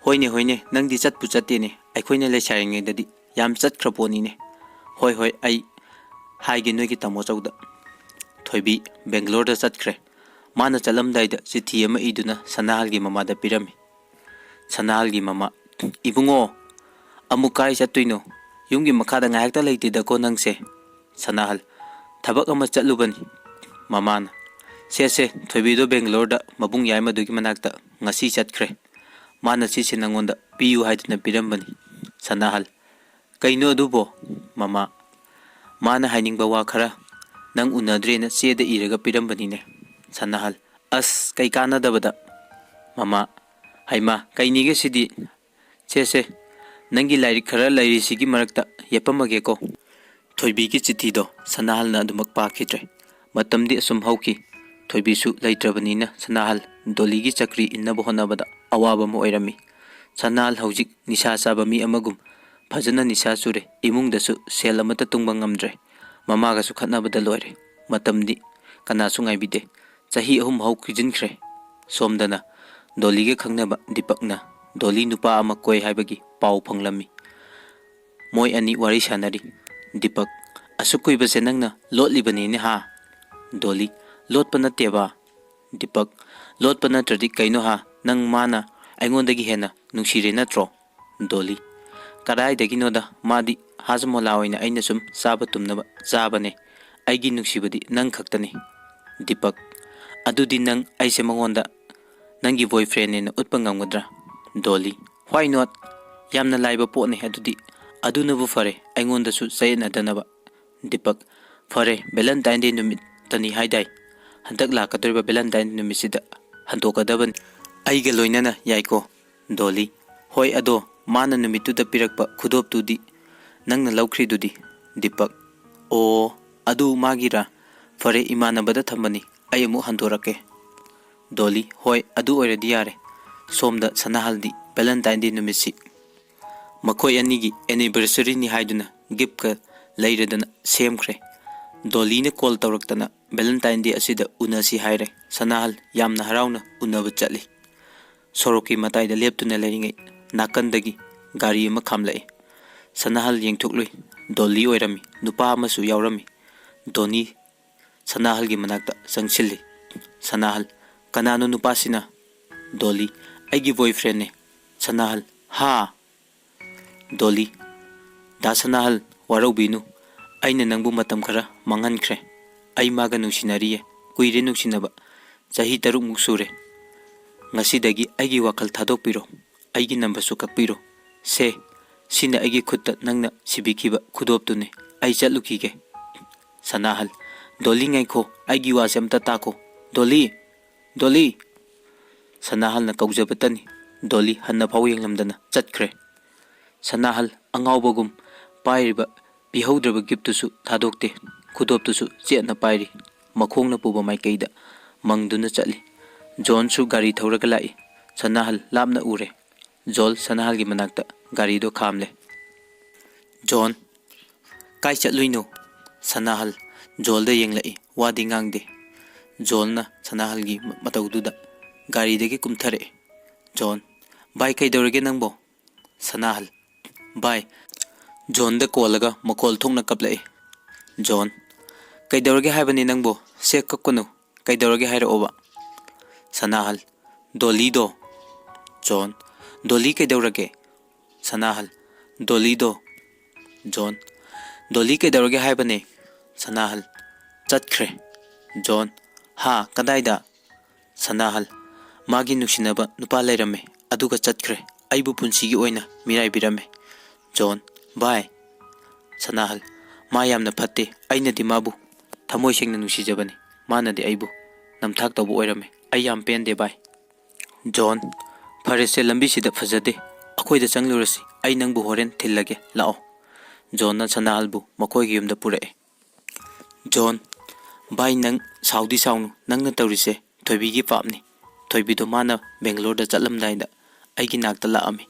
"ꯍꯣꯏꯅꯦ, ꯍꯣꯏꯅꯦ, ꯅꯪꯗꯤ ꯆꯠꯄꯨ ꯆꯠꯇꯦꯅꯦ꯫ ꯑꯩꯈꯣꯏꯅ ꯂꯩꯁꯥꯔꯤꯉꯩꯗꯗꯤ ꯌꯥꯝ ꯆꯠꯈ꯭ꯔ ꯄꯣꯠꯅꯤꯅꯦ꯫ ꯍꯣꯏ, ꯍꯣꯏ, ꯑꯩ ꯍꯥꯏꯒꯦ ꯅꯣꯏꯒꯤ ꯇꯥꯃꯣ ꯆꯧꯗ꯫" ꯊꯣꯏꯕꯤ ꯕꯦꯡꯒꯂꯣꯔꯗ ꯆꯠꯈ꯭ꯔꯦ꯫ ꯃꯥꯅ ꯆꯠꯂꯝꯗꯥꯏꯗ ꯆꯤꯊꯤ ꯑꯃ ꯏꯗꯨꯅ ꯁꯅꯥꯍꯜꯒꯤ ꯃꯃꯥꯗ ꯄꯤꯔꯝꯃꯤ꯫ ꯁꯅꯥꯍꯜꯒꯤ ꯃꯃꯥ, "ꯏꯕꯨꯡꯉꯣ, ꯑꯃꯨꯛ ꯀꯥꯏ ꯆꯠꯇꯣꯏꯅꯣ? ꯌꯨꯝꯒꯤ ꯃꯈꯥꯗ ꯉꯥꯏꯍꯥꯛꯇ ꯂꯩꯇꯦꯗꯀꯣ ꯅꯪꯁꯦ꯫" ꯁꯅꯥꯍꯜ, "ꯊꯕꯛ ꯑꯃ ꯆꯠꯂꯨꯕꯅꯤ ꯃꯃꯥꯅ꯫" "ꯁꯦ ꯁꯦ, ꯊꯣꯏꯕꯤꯗꯣ ꯕꯦꯡꯒꯂꯣꯔꯗ ꯃꯕꯨꯡ ꯌꯥꯏꯃꯗꯨꯒꯤ ꯃꯅꯥꯛꯇ ꯉꯁꯤ ꯆꯠꯈ꯭ꯔꯦ꯫ ꯃꯥꯅ ꯁꯤꯁꯦ ꯅꯪꯉꯣꯟꯗ ꯄꯤꯌꯨ ꯍꯥꯏꯗꯨꯅ ꯄꯤꯔꯝꯕꯅꯤ꯫" ꯁꯅꯥꯍꯜ, "ꯀꯩꯅꯣ ꯑꯗꯨꯕꯣ ꯃꯃꯥ?" "ꯃꯥꯅ ꯍꯥꯏꯅꯤꯡꯕ ꯋꯥ ꯈꯔ ꯅꯪ ꯎꯅꯗ꯭ꯔꯦꯅ ꯆꯦꯗ ꯏꯔꯒ ꯄꯤꯔꯝꯕꯅꯤꯅꯦ꯫" ꯁꯅꯥꯍꯜ, "ꯑꯁ, ꯀꯩ ꯀꯥꯟꯅꯗꯕꯗ ꯃꯃꯥ꯫" "ꯍꯩꯃꯥ, ꯀꯩꯅꯤꯒꯦ ꯁꯤꯗꯤ? ꯁꯦ ꯁꯦ, ꯅꯪꯒꯤ ꯂꯥꯏꯔꯤꯛ ꯈꯔ ꯂꯩꯔꯤꯁꯤꯒꯤ ꯃꯔꯛꯇ ꯌꯦꯞꯄꯝꯃꯒꯦꯀꯣ꯫" ꯊꯣꯏꯕꯤꯒꯤ ꯆꯤꯊꯤꯗꯣ ꯁꯅꯥꯍꯜꯅ ꯑꯗꯨꯃꯛ ꯄꯥꯈꯤꯗ꯭ꯔꯦ꯫ ꯃꯇꯝꯗꯤ ꯑꯁꯨꯝ ꯍꯧꯈꯤ꯫ ꯊꯣꯏꯕꯤꯁꯨ ꯂꯩꯇ꯭ꯔꯕꯅꯤꯅ ꯁꯅꯥꯍꯜ ꯗꯣꯂꯤꯒꯤ ꯆꯀ꯭ꯔꯤ ꯏꯟꯅꯕ ꯍꯣꯠꯅꯕꯗ ꯑꯋꯥꯕ ꯑꯃ ꯑꯣꯏꯔꯝꯃꯤ꯫ ꯁꯅꯥꯍꯜ ꯍꯧꯖꯤꯛ ꯅꯤꯁꯥ ꯆꯥꯕ ꯃꯤ ꯑꯃꯒꯨꯝ ꯐꯖꯅ ꯅꯤꯁꯥ ꯆꯨꯔꯦ꯫ ꯏꯃꯨꯡꯗꯁꯨ ꯁꯦꯜ ꯑꯃꯠꯇ ꯇꯨꯡꯕ ꯉꯝꯗ꯭ꯔꯦ꯫ ꯃꯃꯥꯒꯁꯨ ꯈꯠꯅꯕꯗ ꯂꯣꯏꯔꯦ꯫ ꯃꯇꯝꯗꯤ ꯀꯅꯥꯁꯨ ꯉꯥꯏꯕꯤꯗꯦ꯫ ꯆꯍꯤ ꯑꯍꯨꯝ ꯍꯧꯈꯤꯖꯤꯟꯈ꯭ꯔꯦ꯫ ꯁꯣꯝꯗꯅ ꯗꯣꯂꯤꯒ ꯈꯪꯅꯕ ꯗꯤꯄꯛꯅ ꯗꯣꯂꯤ ꯅꯨꯄꯥ ꯑꯃ ꯀꯣꯏ ꯍꯥꯏꯕꯒꯤ ꯄꯥꯎ ꯐꯪꯂꯝꯃꯤ꯫ ꯃꯣꯏ ꯑꯅꯤ ꯋꯥꯔꯤ ꯁꯥꯟꯅꯔꯤ꯫ ꯗꯤꯄꯛ, "ꯑꯁꯨꯛ ꯀꯨꯏꯕꯁꯦ ꯅꯪꯅ ꯂꯣꯠꯂꯤꯕꯅꯤꯅꯦ ꯍꯥ?" ꯗꯣꯂꯤ, "ꯂꯣꯠꯄ ꯅꯠꯇꯦꯕ꯫" ꯗꯤꯄꯛ, "ꯂꯣꯠꯄ ꯅꯠꯇ꯭ꯔꯗꯤ ꯀꯩꯅꯣ ꯍꯥ? ꯅꯪ ꯃꯥꯅ ꯑꯩꯉꯣꯟꯗꯒꯤ ꯍꯦꯟꯅ ꯅꯨꯡꯁꯤꯔꯦ ꯅꯠꯇ꯭ꯔꯣ?" ꯗꯣꯂꯤ, "ꯀꯗꯥꯏꯗꯒꯤꯅꯣꯗ, ꯃꯥꯗꯤ ꯍꯥꯖꯃꯣꯂꯥ ꯑꯣꯏꯅ ꯑꯩꯅ ꯁꯨꯝ ꯆꯥꯕ ꯇꯨꯝꯅꯕ ꯆꯥꯕꯅꯦ꯫ ꯑꯩꯒꯤ ꯅꯨꯡꯁꯤꯕꯗꯤ ꯅꯪ ꯈꯛꯇꯅꯤ꯫" ꯗꯤꯄꯛ, "ꯑꯗꯨꯗꯤ ꯅꯪ ꯑꯩꯁꯦ ꯃꯉꯣꯟꯗ ꯅꯪꯒꯤ ꯕꯣꯏꯐ꯭ꯔꯦꯟꯅꯦꯅ ꯎꯠꯄ ꯉꯝꯒꯗ꯭ꯔꯥ?" ꯗꯣꯂꯤ, "Why not? ꯌꯥꯝꯅ ꯂꯥꯏꯕ ꯄꯣꯠꯅꯤ ꯑꯗꯨꯗꯤ꯫ ꯑꯗꯨꯅꯕꯨ ꯐꯔꯦ, ꯑꯩꯉꯣꯟꯗꯁꯨ ꯆꯌꯦꯠꯅꯗꯅꯕ꯫" ꯗꯤꯄꯛ, "ꯐꯔꯦ, ꯚꯦꯂꯦꯟꯇꯥꯏꯟ ꯗꯦ ꯅꯨꯃꯤꯠꯇꯅꯤ ꯍꯥꯏꯗꯥꯏ? ꯍꯟꯗꯛ ꯂꯥꯛꯀꯗꯧꯔꯤꯕ ꯚꯦꯂꯦꯟꯇꯥꯏꯟ ꯅꯨꯃꯤꯠꯁꯤꯗ ꯍꯟꯗꯣꯛꯀꯗꯕꯅꯤ꯫ ꯑꯩꯒ ꯂꯣꯏꯅꯅ ꯌꯥꯏꯀꯣ?" ꯗꯣꯂꯤ, "ꯍꯣꯏ, ꯑꯗꯣ ꯃꯥꯅ ꯅꯨꯃꯤꯠꯇꯨꯗ ꯄꯤꯔꯛꯄ ꯈꯨꯗꯣꯞꯇꯨꯗꯤ ꯅꯪꯅ ꯂꯧꯈ꯭ꯔꯤꯗꯨꯗꯤ?" ꯗꯤꯄꯛ, "ꯑꯣ, ꯑꯗꯨ ꯃꯥꯒꯤꯔꯥ? ꯐꯔꯦ, ꯏꯃꯥꯟꯅꯕꯗ ꯊꯝꯕꯅꯤ, ꯑꯩ ꯑꯃꯨꯛ ꯍꯟꯗꯣꯔꯛꯀꯦ꯫" ꯗꯣꯂꯤ, "ꯍꯣꯏ, ꯑꯗꯨ ꯑꯣꯏꯔꯗꯤ ꯌꯥꯔꯦ꯫" ꯁꯣꯝꯗ ꯁꯅꯥꯍꯜꯗꯤ ꯚꯦꯂꯦꯟꯇꯥꯏꯟ ꯗꯦ ꯅꯨꯃꯤꯠꯁꯤ ꯃꯈꯣꯏ ꯑꯅꯤꯒꯤ ꯑꯦꯅꯤꯚꯔꯁꯔꯤꯅꯤ ꯍꯥꯏꯗꯨꯅ ꯒꯤꯐꯀ ꯂꯩꯔꯗꯅ ꯁꯦꯝꯈ꯭ꯔꯦ꯫ ꯗꯣꯂꯤꯅ ꯀꯣꯜ ꯇꯧꯔꯛꯇꯅ ꯚꯦꯂꯦꯟꯇꯥꯏꯟ ꯗꯦ ꯑꯁꯤꯗ ꯎꯅꯁꯤ ꯍꯥꯏꯔꯦ꯫ ꯁꯅꯥꯍꯜ ꯌꯥꯝꯅ ꯍꯔꯥꯎꯅ ꯎꯅꯕ ꯆꯠꯂꯤ꯫ ꯁꯣꯔꯣꯛꯀꯤ ꯃꯇꯥꯏꯗ ꯂꯦꯞꯇꯨꯅ ꯂꯩꯔꯤꯉꯩ ꯅꯥꯀꯟꯗꯒꯤ ꯒꯥꯔꯤ ꯑꯃ ꯈꯥꯝꯂꯛꯏ꯫ ꯁꯅꯥꯍꯜ ꯌꯦꯡꯊꯣꯛꯂꯨꯏ꯫ ꯗꯣꯂꯤ ꯑꯣꯏꯔꯝꯃꯤ꯫ ꯅꯨꯄꯥ ꯑꯃꯁꯨ ꯌꯥꯎꯔꯝꯃꯤ꯫ ꯗꯣꯅꯤ ꯁꯅꯥꯍꯜꯒꯤ ꯃꯅꯥꯛꯇ ꯆꯪꯁꯤꯜꯂꯤ꯫ ꯁꯅꯥꯍꯜ, "ꯀꯅꯥꯅꯣ ꯅꯨꯄꯥꯁꯤꯅ?" ꯗꯣꯂꯤ, "ꯑꯩꯒꯤ ꯕꯣꯏꯐ꯭ꯔꯦꯟꯅꯦ꯫" ꯁꯅꯥꯍꯜ, "ꯍꯥ?" ꯗꯣꯂꯤ, "ꯗꯥ ꯁꯅꯥꯍꯜ, ꯋꯥꯔꯧꯕꯤꯅꯨ꯫ ꯑꯩꯅ ꯅꯪꯕꯨ ꯃꯇꯝ ꯈꯔ ꯃꯥꯡꯍꯟꯈ꯭ꯔꯦ꯫ ꯑꯩ ꯃꯥꯒ ꯅꯨꯡꯁꯤꯅꯔꯤꯌꯦ꯫ ꯀꯨꯏꯔꯦ ꯅꯨꯡꯁꯤꯅꯕ꯫ ꯆꯍꯤ ꯇꯔꯨꯛꯃꯨꯛ ꯁꯨꯔꯦ꯫ ꯉꯁꯤꯗꯒꯤ ꯑꯩꯒꯤ ꯋꯥꯈꯜ ꯊꯥꯗꯣꯛꯄꯤꯔꯣ꯫ ꯑꯩꯒꯤ ꯅꯝꯕꯔꯁꯨ ꯀꯛꯄꯤꯔꯣ꯫ ꯁꯦ, ꯁꯤꯅ ꯑꯩꯒꯤ ꯈꯨꯠꯇ ꯅꯪꯅ ꯁꯤꯕꯤꯈꯤꯕ ꯈꯨꯗꯣꯞꯇꯨꯅꯦ꯫ ꯑꯩ ꯆꯠꯂꯨꯈꯤꯒꯦ꯫" ꯁꯅꯥꯍꯜ, "ꯗꯣꯂꯤ, ꯉꯥꯏꯈꯣ, ꯑꯩꯒꯤ ꯋꯥꯁꯦ ꯑꯝꯇ ꯇꯥꯈꯣ꯫ ꯗꯣꯂꯤ! ꯗꯣꯂꯤ!" ꯁꯅꯥꯍꯜꯅ ꯀꯧꯖꯕꯇꯅꯤ꯫ ꯗꯣꯂꯤ ꯍꯟꯅ ꯐꯥꯎ ꯌꯦꯡꯂꯝꯗꯅ ꯆꯠꯈ꯭ꯔꯦ꯫ ꯁꯅꯥꯍꯜ ꯑꯉꯥꯎꯕꯒꯨꯝ ꯄꯥꯏꯔꯤꯕ ꯄꯤꯍꯧꯗ꯭ꯔꯕ ꯒꯤꯐꯇꯨꯁꯨ ꯊꯥꯗꯣꯛꯇꯦ꯫ ꯈꯨꯗꯣꯞꯇꯨꯁꯨ ꯆꯦꯠꯅ ꯄꯥꯏꯔꯤ꯫ ꯃꯈꯣꯡꯅ ꯄꯨꯕ ꯃꯥꯏꯀꯩꯗ ꯃꯪꯗꯨꯅ ꯆꯠꯂꯤ꯫ ꯖꯣꯟꯁꯨ ꯒꯥꯔꯤ ꯊꯧꯔꯒ ꯂꯥꯛꯏ꯫ ꯁꯅꯥꯍꯜ ꯂꯥꯞꯅ ꯎꯔꯦ꯫ ꯖꯣꯟ ꯁꯅꯥꯍꯜꯒꯤ ꯃꯅꯥꯛꯇ ꯒꯥꯔꯤꯗꯣ ꯈꯥꯝꯂꯦ꯫ "ꯖꯣꯟ, ꯀꯥꯏ ꯆꯠꯂꯨꯏꯅꯣ?" ꯁꯅꯥꯍꯜ ꯖꯣꯜꯗ ꯌꯦꯡꯂꯛꯏ꯫ ꯋꯥꯗꯤ ꯉꯥꯡꯗꯦ꯫ ꯖꯣꯜꯅ ꯁꯅꯥꯍꯜꯒꯤ ꯃꯇꯧꯗꯨꯗ ꯒꯥꯔꯤꯗꯒꯤ ꯀꯨꯝꯊꯔꯛꯑꯦ꯫ ꯖꯣꯟ, "ꯚꯥꯏ, ꯀꯩꯗꯧꯔꯒꯦ ꯅꯪꯕꯣ?" ꯁꯅꯥꯍꯜ, "ꯚꯥꯏ꯫" ꯖꯣꯟꯗ ꯀꯣꯜꯂꯒ ꯃꯈꯣꯜ ꯊꯣꯛꯅ ꯀꯞꯂꯛꯏ꯫ ꯖꯣꯟ, "ꯀꯩꯗꯧꯔꯒꯦ ꯍꯥꯏꯕꯅꯤ ꯅꯪꯕꯣ? ꯁꯦ, ꯀꯞꯀꯅꯨ꯫ ꯀꯩꯗꯧꯔꯒꯦ ꯍꯥꯏꯔꯛꯑꯣꯕ?" ꯁꯅꯥꯍꯜ, "ꯗꯣꯂꯤꯗꯣ꯫" ꯖꯣꯟ, "ꯗꯣꯂꯤ ꯀꯩꯗꯧꯔꯒꯦ?" ꯁꯅꯥꯍꯜ, "ꯗꯣꯂꯤꯗꯣ꯫" ꯖꯣꯟ, "ꯗꯣꯂꯤ ꯀꯩꯗꯧꯔꯒꯦ ꯍꯥꯏꯕꯅꯦ?" ꯁꯅꯥꯍꯜ, "ꯆꯠꯈ꯭ꯔꯦ꯫" ꯖꯣꯟ, "ꯍꯥ? ꯀꯗꯥꯏꯗ?" ꯁꯅꯥꯍꯜ, "ꯃꯥꯒꯤ ꯅꯨꯡꯁꯤꯅꯕ ꯅꯨꯄꯥ ꯂꯩꯔꯝꯃꯦ, ꯑꯗꯨꯒ ꯆꯠꯈ꯭ꯔꯦ꯫ ꯑꯩꯕꯨ ꯄꯨꯟꯁꯤꯒꯤ ꯑꯣꯏꯅ ꯃꯤꯔꯥꯏꯕꯤꯔꯝꯃꯦ꯫" ꯖꯣꯟ, "ꯚꯥꯏ꯫" ꯁꯅꯥꯍꯜ, "ꯃꯥ ꯌꯥꯝꯅ ꯐꯠꯇꯦ꯫ ꯑꯩꯅꯗꯤ ꯃꯥꯕꯨ ꯊꯃꯣꯏ ꯁꯦꯡꯅ ꯅꯨꯡꯁꯤꯖꯕꯅꯤ꯫ ꯃꯥꯅꯗꯤ ꯑꯩꯕꯨ ꯅꯝꯊꯥꯛ ꯇꯧꯕ ꯑꯣꯏꯔꯝꯃꯦ꯫ ꯑꯩ ꯌꯥꯝ ꯄꯦꯟꯗꯦ ꯚꯥꯏ꯫" ꯖꯣꯟ, "ꯐꯔꯦꯁꯦ, ꯂꯝꯕꯤꯁꯤꯗ ꯐꯖꯗꯦ꯫ ꯑꯩꯈꯣꯏꯗ ꯆꯪꯂꯨꯔꯁꯤ꯫ ꯑꯩ ꯅꯪꯕꯨ ꯍꯣꯔꯦꯟ ꯊꯤꯜꯂꯒꯦ꯫ ꯂꯥꯛꯑꯣ꯫" ꯖꯣꯟꯅ ꯁꯅꯥꯍꯜꯕꯨ ꯃꯈꯣꯏꯒꯤ ꯌꯨꯝꯗ ꯄꯨꯔꯛꯑꯦ꯫ ꯖꯣꯟ, "ꯚꯥꯏ, ꯅꯪ ꯁꯥꯎꯗꯤ ꯁꯥꯎꯅꯨ꯫ ꯅꯪꯅ ꯇꯧꯔꯤꯁꯦ ꯊꯣꯏꯕꯤꯒꯤ ꯄꯥꯞꯅꯤ꯫ ꯊꯣꯏꯕꯤꯗꯣ ꯃꯥꯅ ꯕꯦꯡꯒ꯭ꯂꯣꯔꯗ ꯆꯠꯂꯝꯗꯥꯏꯗ ꯑꯩꯒꯤ ꯅꯥꯛꯇ ꯂꯥꯛꯑꯝꯃꯤ꯫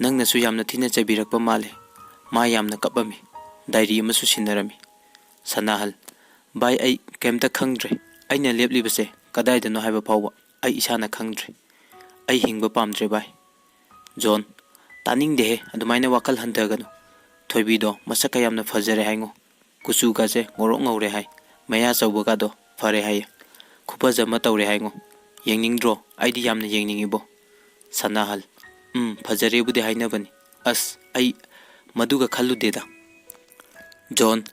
ꯅꯪꯅꯁꯨ ꯌꯥꯝꯅ ꯊꯤꯅ ꯆꯩꯕꯤꯔꯛꯄ ꯃꯥꯜꯂꯦ꯫ ꯃꯥ ꯌꯥꯝꯅ ꯀꯞꯄꯝꯃꯤ꯫ ꯗꯥꯏꯔꯤ ꯑꯃꯁꯨ ꯁꯤꯟꯅꯔꯝꯃꯤ꯫" ꯁꯅꯥꯍꯜ, "ꯚꯥꯏ, ꯑꯩ ꯀꯩꯝꯇ ꯈꯪꯗ꯭ꯔꯦ꯫ ꯑꯩꯅ ꯂꯦꯞꯂꯤꯕꯁꯦ ꯀꯗꯥꯏꯗꯅꯣ ꯍꯥꯏꯕ ꯐꯥꯎꯕ ꯑꯩ ꯏꯁꯥꯅ ꯈꯪꯗ꯭ꯔꯦ꯫ ꯑꯩ ꯍꯤꯡꯕ ꯄꯥꯝꯗ꯭ꯔꯦ, ꯚꯥꯏ꯫" ꯖꯣꯟ, "ꯇꯥꯅꯤꯡꯗꯦꯍꯦ, ꯑꯗꯨꯃꯥꯏꯅ ꯋꯥꯈꯜ ꯍꯟꯊꯒꯅꯨ꯫ ꯊꯣꯏꯕꯤꯗꯣ ꯃꯁꯛꯀ ꯌꯥꯝꯅ ꯐꯖꯔꯦ ꯍꯥꯏꯉꯣ꯫ ꯀꯨꯆꯨꯒꯁꯦ ꯉꯧꯔꯣꯛ ꯉꯧꯔꯦ ꯍꯥꯏ꯫ ꯃꯌꯥ ꯆꯧꯕꯒꯗꯣ ꯐꯔꯦ ꯍꯥꯏꯌꯦ꯫ ꯈꯨꯐꯖ ꯑꯃ ꯇꯧꯔꯦ ꯍꯥꯏꯉꯣ꯫ ꯌꯦꯡꯅꯤꯡꯗ꯭ꯔꯣ? ꯑꯩꯗꯤ ꯌꯥꯝꯅ ꯌꯦꯡꯅꯤꯡꯉꯤꯕꯣ꯫" ꯁꯅꯥꯍꯜ, "ꯎꯝ, ꯐꯖꯔꯦꯕꯨꯗꯤ ꯍꯥꯏꯅꯕꯅꯤ꯫ ꯑꯁ, ꯑꯩ ꯃꯗꯨꯒ ꯈꯜꯂꯨꯗꯦꯗ꯫" ꯖꯣꯟ,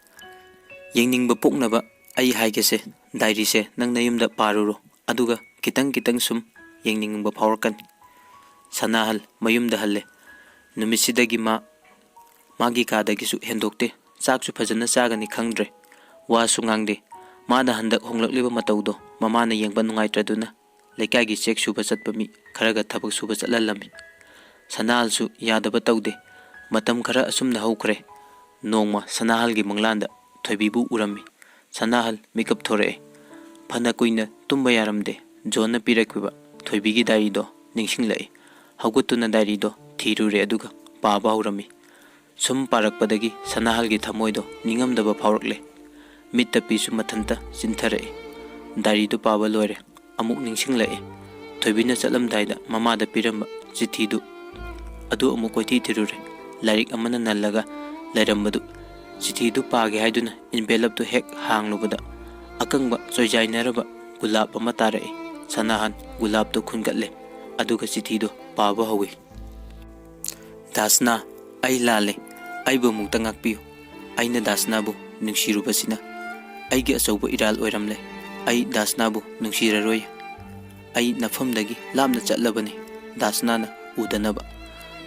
"ꯌꯦꯡꯅꯤꯡꯕ ꯄꯣꯛꯅꯕ ꯑꯩ ꯍꯥꯏꯒꯦꯁꯦ, ꯗꯥꯏꯔꯤꯁꯦ ꯅꯪ ꯅꯌꯨꯝꯗ ꯄꯥꯔꯨꯔꯣ, ꯑꯗꯨꯒ ꯈꯤꯇꯪ ꯈꯤꯇꯪ ꯁꯨꯝ ꯌꯦꯡꯅꯤꯡꯕ ꯐꯥꯎꯔꯛꯀꯅꯤ꯫" ꯁꯅꯥꯍꯜ ꯃꯌꯨꯝꯗ ꯍꯜꯂꯦ꯫ ꯅꯨꯃꯤꯠꯁꯤꯗꯒꯤ ꯃꯥ ꯃꯥꯒꯤ ꯀꯥꯗꯒꯤꯁꯨ ꯍꯦꯟꯗꯣꯛꯇꯦ꯫ ꯆꯥꯛꯁꯨ ꯐꯖꯅ ꯆꯥꯒꯅꯤ ꯈꯪꯗ꯭ꯔꯦ꯫ ꯋꯥꯁꯨ ꯉꯥꯡꯗꯦ꯫ ꯃꯥꯅ ꯍꯟꯗꯛ ꯍꯣꯡꯂꯛꯂꯤꯕ ꯃꯇꯧꯗꯣ ꯃꯃꯥꯅ ꯌꯦꯡꯕ ꯅꯨꯡꯉꯥꯏꯇ꯭ꯔꯗꯨꯅ ꯂꯩꯀꯥꯏꯒꯤ ꯆꯦꯛ ꯁꯨꯕ ꯆꯠꯄ ꯃꯤ ꯈꯔꯒ ꯊꯕꯛ ꯁꯨꯕ ꯆꯠꯍꯜꯂꯝꯃꯤ꯫ ꯁꯅꯥꯍꯜꯁꯨ ꯌꯥꯗꯕ ꯇꯧꯗꯦ꯫ ꯃꯇꯝ ꯈꯔ ꯑꯁꯨꯝꯅ ꯍꯧꯈ꯭ꯔꯦ꯫ ꯅꯣꯡꯃ ꯁꯅꯥꯍꯜꯒꯤ ꯃꯪꯂꯥꯟꯗ ꯊꯣꯏꯕꯤꯕꯨ ꯎꯔꯝꯃꯤ꯫ ꯁꯅꯥꯍꯜ ꯃꯤꯀꯞ ꯊꯣꯔꯛꯑꯦ꯫ ꯐꯅ ꯀꯨꯏꯅ ꯇꯨꯝꯕ ꯌꯥꯔꯝꯗꯦ꯫ ꯖꯣꯟꯅ ꯄꯤꯔꯛꯈꯤꯕ ꯊꯣꯏꯕꯤꯒꯤ ꯗꯥꯏꯔꯤꯗꯣ ꯅꯤꯡꯁꯤꯡꯂꯛꯏ꯫ ꯍꯧꯒꯠꯇꯨꯅ ꯗꯥꯏꯔꯤꯗꯣ ꯊꯤꯔꯨꯔꯦ, ꯑꯗꯨꯒ ꯄꯥꯕ ꯍꯧꯔꯝꯃꯤ꯫ ꯁꯨꯝ ꯄꯥꯔꯛꯄꯗꯒꯤ ꯁꯅꯥꯍꯜꯒꯤ ꯊꯃꯣꯏꯗꯣ ꯅꯤꯡꯉꯝꯗꯕ ꯐꯥꯎꯔꯛꯂꯦ꯫ ꯃꯤꯠꯇ ꯄꯤꯁꯨ ꯃꯊꯟꯇ ꯆꯤꯟꯊꯔꯛꯏ꯫ ꯗꯥꯏꯔꯤꯗꯨ ꯄꯥꯕ ꯂꯣꯏꯔꯦ꯫ ꯑꯃꯨꯛ ꯅꯤꯡꯁꯤꯡꯂꯛꯏ꯫ ꯊꯣꯏꯕꯤꯅ ꯆꯠꯂꯝꯗꯥꯏꯗ ꯃꯃꯥꯗ ꯄꯤꯔꯝꯕ ꯆꯤꯊꯤꯗꯨ ꯑꯗꯨ ꯑꯃꯨꯛ ꯀꯣꯏꯊꯤ ꯊꯤꯔꯨꯔꯦ꯫ ꯂꯥꯏꯔꯤꯛ ꯑꯃꯅ ꯅꯜꯂꯒ ꯂꯩꯔꯝꯕꯗꯨ꯫ ꯆꯤꯊꯤꯗꯨ ꯄꯥꯒꯦ ꯍꯥꯏꯗꯨꯅ envelopeꯇꯨ ꯍꯦꯛ ꯍꯥꯡꯂꯨꯕꯗ ꯑꯀꯪꯕ ꯆꯣꯏꯖꯥꯏꯅꯔꯕ ꯒꯨꯂꯥꯞ ꯑꯃ ꯇꯥꯔꯛꯏ꯫ ꯁꯅꯥꯍꯟ ꯒꯨꯂꯥꯞꯇꯨ ꯈꯨꯟꯒꯠꯂꯦ, ꯑꯗꯨꯒ ꯆꯤꯊꯤꯗꯨ ꯄꯥꯕ ꯍꯧꯏ꯫ "ꯗꯥꯁꯅꯥ, ꯑꯩ ꯂꯥꯜꯂꯦ꯫ ꯑꯩꯕꯨ ꯑꯃꯨꯛꯇ ꯉꯥꯛꯄꯤꯌꯨ꯫ ꯑꯩꯅ ꯗꯥꯁꯅꯥꯕꯨ ꯅꯨꯡꯁꯤꯔꯨꯕꯁꯤꯅ ꯑꯩꯒꯤ ꯑꯆꯧꯕ ꯏꯔꯥꯜ ꯑꯣꯏꯔꯝꯂꯦ꯫ ꯑꯩ ꯗꯥꯁꯅꯥꯕꯨ ꯅꯨꯡꯁꯤꯔꯔꯣꯏ꯫ ꯑꯩ ꯅꯐꯝꯗꯒꯤ ꯂꯥꯞꯅ ꯆꯠꯂꯕꯅꯤ, ꯗꯥꯁꯅꯥꯅ ꯎꯗꯅꯕ꯫"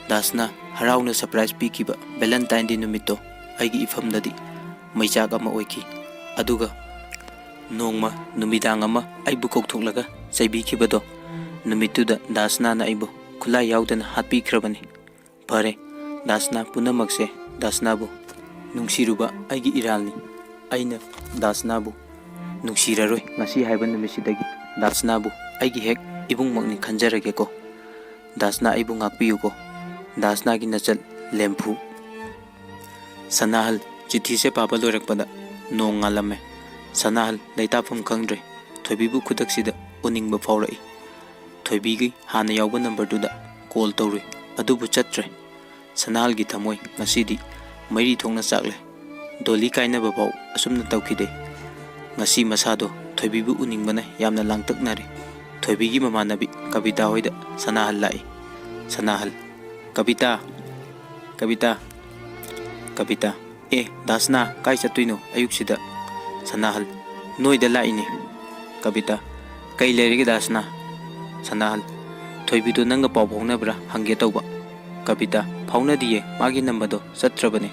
ꯗꯥꯁꯅꯥ ꯍꯔꯥꯎꯅ surprise ꯄꯤꯈꯤꯕ Valentineꯗꯦ ꯅꯨꯃꯤꯠꯇꯣ ꯑꯩꯒꯤ ꯏꯐꯝꯗꯗꯤ ꯃꯩꯆꯥꯛ ꯑꯃ ꯑꯣꯏꯈꯤ꯫ ꯑꯗꯨꯒ ꯅꯣꯡꯃ ꯅꯨꯃꯤꯗꯥꯡ ꯑꯃ ꯑꯩꯕꯨ ꯀꯧꯊꯣꯛꯂꯒ ꯆꯩꯕꯤꯈꯤꯕꯗꯣ, ꯅꯨꯃꯤꯠꯇꯨꯗ ꯗꯥꯁꯅꯥꯅ ꯑꯩꯕꯨ ꯈꯨꯠꯂꯥꯏ ꯌꯥꯎꯗꯅ ꯍꯥꯠꯄꯤꯈ꯭ꯔꯕꯅꯤ꯫ ꯐꯔꯦ, ꯗꯥꯁꯅꯥ ꯄꯨꯝꯅꯃꯛꯁꯦ ꯗꯥꯁꯅꯥꯕꯨ ꯅꯨꯡꯁꯤꯔꯨꯕ ꯑꯩꯒꯤ ꯏꯔꯥꯜꯅꯤ꯫ ꯑꯩꯅ ꯗꯥꯁꯅꯥꯕꯨ ꯅꯨꯡꯁꯤꯔꯔꯣꯏ꯫ ꯉꯁꯤ ꯍꯥꯏꯕ ꯅꯨꯃꯤꯠꯁꯤꯗꯒꯤ ꯗꯥꯁꯅꯥꯕꯨ ꯑꯩꯒꯤ ꯍꯦꯛ ꯏꯕꯨꯡꯃꯛꯅꯤ ꯈꯟꯖꯔꯒꯦꯀꯣ꯫ ꯗꯥꯁꯅꯥ, ꯑꯩꯕꯨ ꯉꯥꯛꯄꯤꯌꯨꯀꯣ꯫ ꯗꯥꯁꯅꯥꯒꯤ ꯅꯆꯜ ꯂꯦꯝꯐꯨ꯫ ꯁꯅꯥꯍꯜ ꯆꯤꯊꯤꯁꯦ ꯄꯥꯕ ꯂꯣꯏꯔꯛꯄꯗ ꯅꯣꯡ ꯉꯥꯜꯂꯝꯃꯦ꯫ ꯁꯅꯥꯍꯜ ꯂꯩꯇꯥꯐꯝ ꯈꯪꯗ꯭ꯔꯦ꯫ ꯊꯣꯏꯕꯤꯕꯨ ꯈꯨꯗꯛꯁꯤꯗ ꯎꯅꯤꯡꯕ ꯐꯥꯎꯔꯛꯏ꯫ ꯊꯣꯏꯕꯤꯒꯤ ꯍꯥꯟꯅ ꯌꯥꯎꯕ ꯅꯝꯕꯔꯗꯨꯗ ꯀꯣꯜ ꯇꯧꯔꯨꯏ, ꯑꯗꯨꯕꯨ ꯆꯠꯇ꯭ꯔꯦ꯫ ꯁꯅꯥꯍꯜꯒꯤ ꯊꯃꯣꯏ ꯉꯁꯤꯗꯤ ꯃꯩꯔꯤ ꯊꯣꯛꯅ ꯆꯥꯛꯂꯦ꯫ ꯗꯣꯂꯤ ꯀꯥꯏꯅꯕ ꯐꯥꯎ ꯑꯁꯨꯝꯅ ꯇꯧꯈꯤꯗꯦ꯫ ꯉꯁꯤ ꯃꯁꯥꯗꯣ ꯊꯣꯏꯕꯤꯕꯨ ꯎꯅꯤꯡꯕꯅ ꯌꯥꯝꯅ ꯂꯥꯡꯇꯛꯅꯔꯦ꯫ ꯊꯣꯏꯕꯤꯒꯤ ꯃꯃꯥꯟꯅꯕꯤ ꯀꯕꯤꯇꯥ ꯍꯣꯏꯗ ꯁꯅꯥꯍꯜ ꯂꯥꯛꯏ꯫ ꯁꯅꯥꯍꯜ, "ꯀꯕꯤꯇꯥ, ꯀꯕꯤꯇꯥ, ꯀꯕꯤꯇꯥ, ꯑꯦ, ꯗꯥꯁꯅꯥ, ꯀꯥꯏ ꯆꯠꯇꯣꯏꯅꯣ ꯑꯌꯨꯛꯁꯤꯗ?" ꯁꯅꯥꯍꯜ, "ꯅꯣꯏꯗ ꯂꯥꯛꯏꯅꯦ꯫" ꯀꯕꯤꯇꯥ, "ꯀꯩ ꯂꯩꯔꯒꯦ ꯗꯥꯁꯅꯥ?" ꯁꯅꯥꯍꯜ, "ꯊꯣꯏꯕꯤꯗꯣ ꯅꯪꯒ ꯄꯥꯎ ꯐꯥꯎꯅꯕ꯭ꯔꯥ ꯍꯪꯒꯦ ꯇꯧꯕ꯫" ꯀꯕꯤꯇꯥ, "ꯐꯥꯎꯅꯗꯤꯌꯦ, ꯃꯥꯒꯤ ꯅꯝꯕꯔꯗꯣ ꯆꯠꯇ꯭ꯔꯕꯅꯦ꯫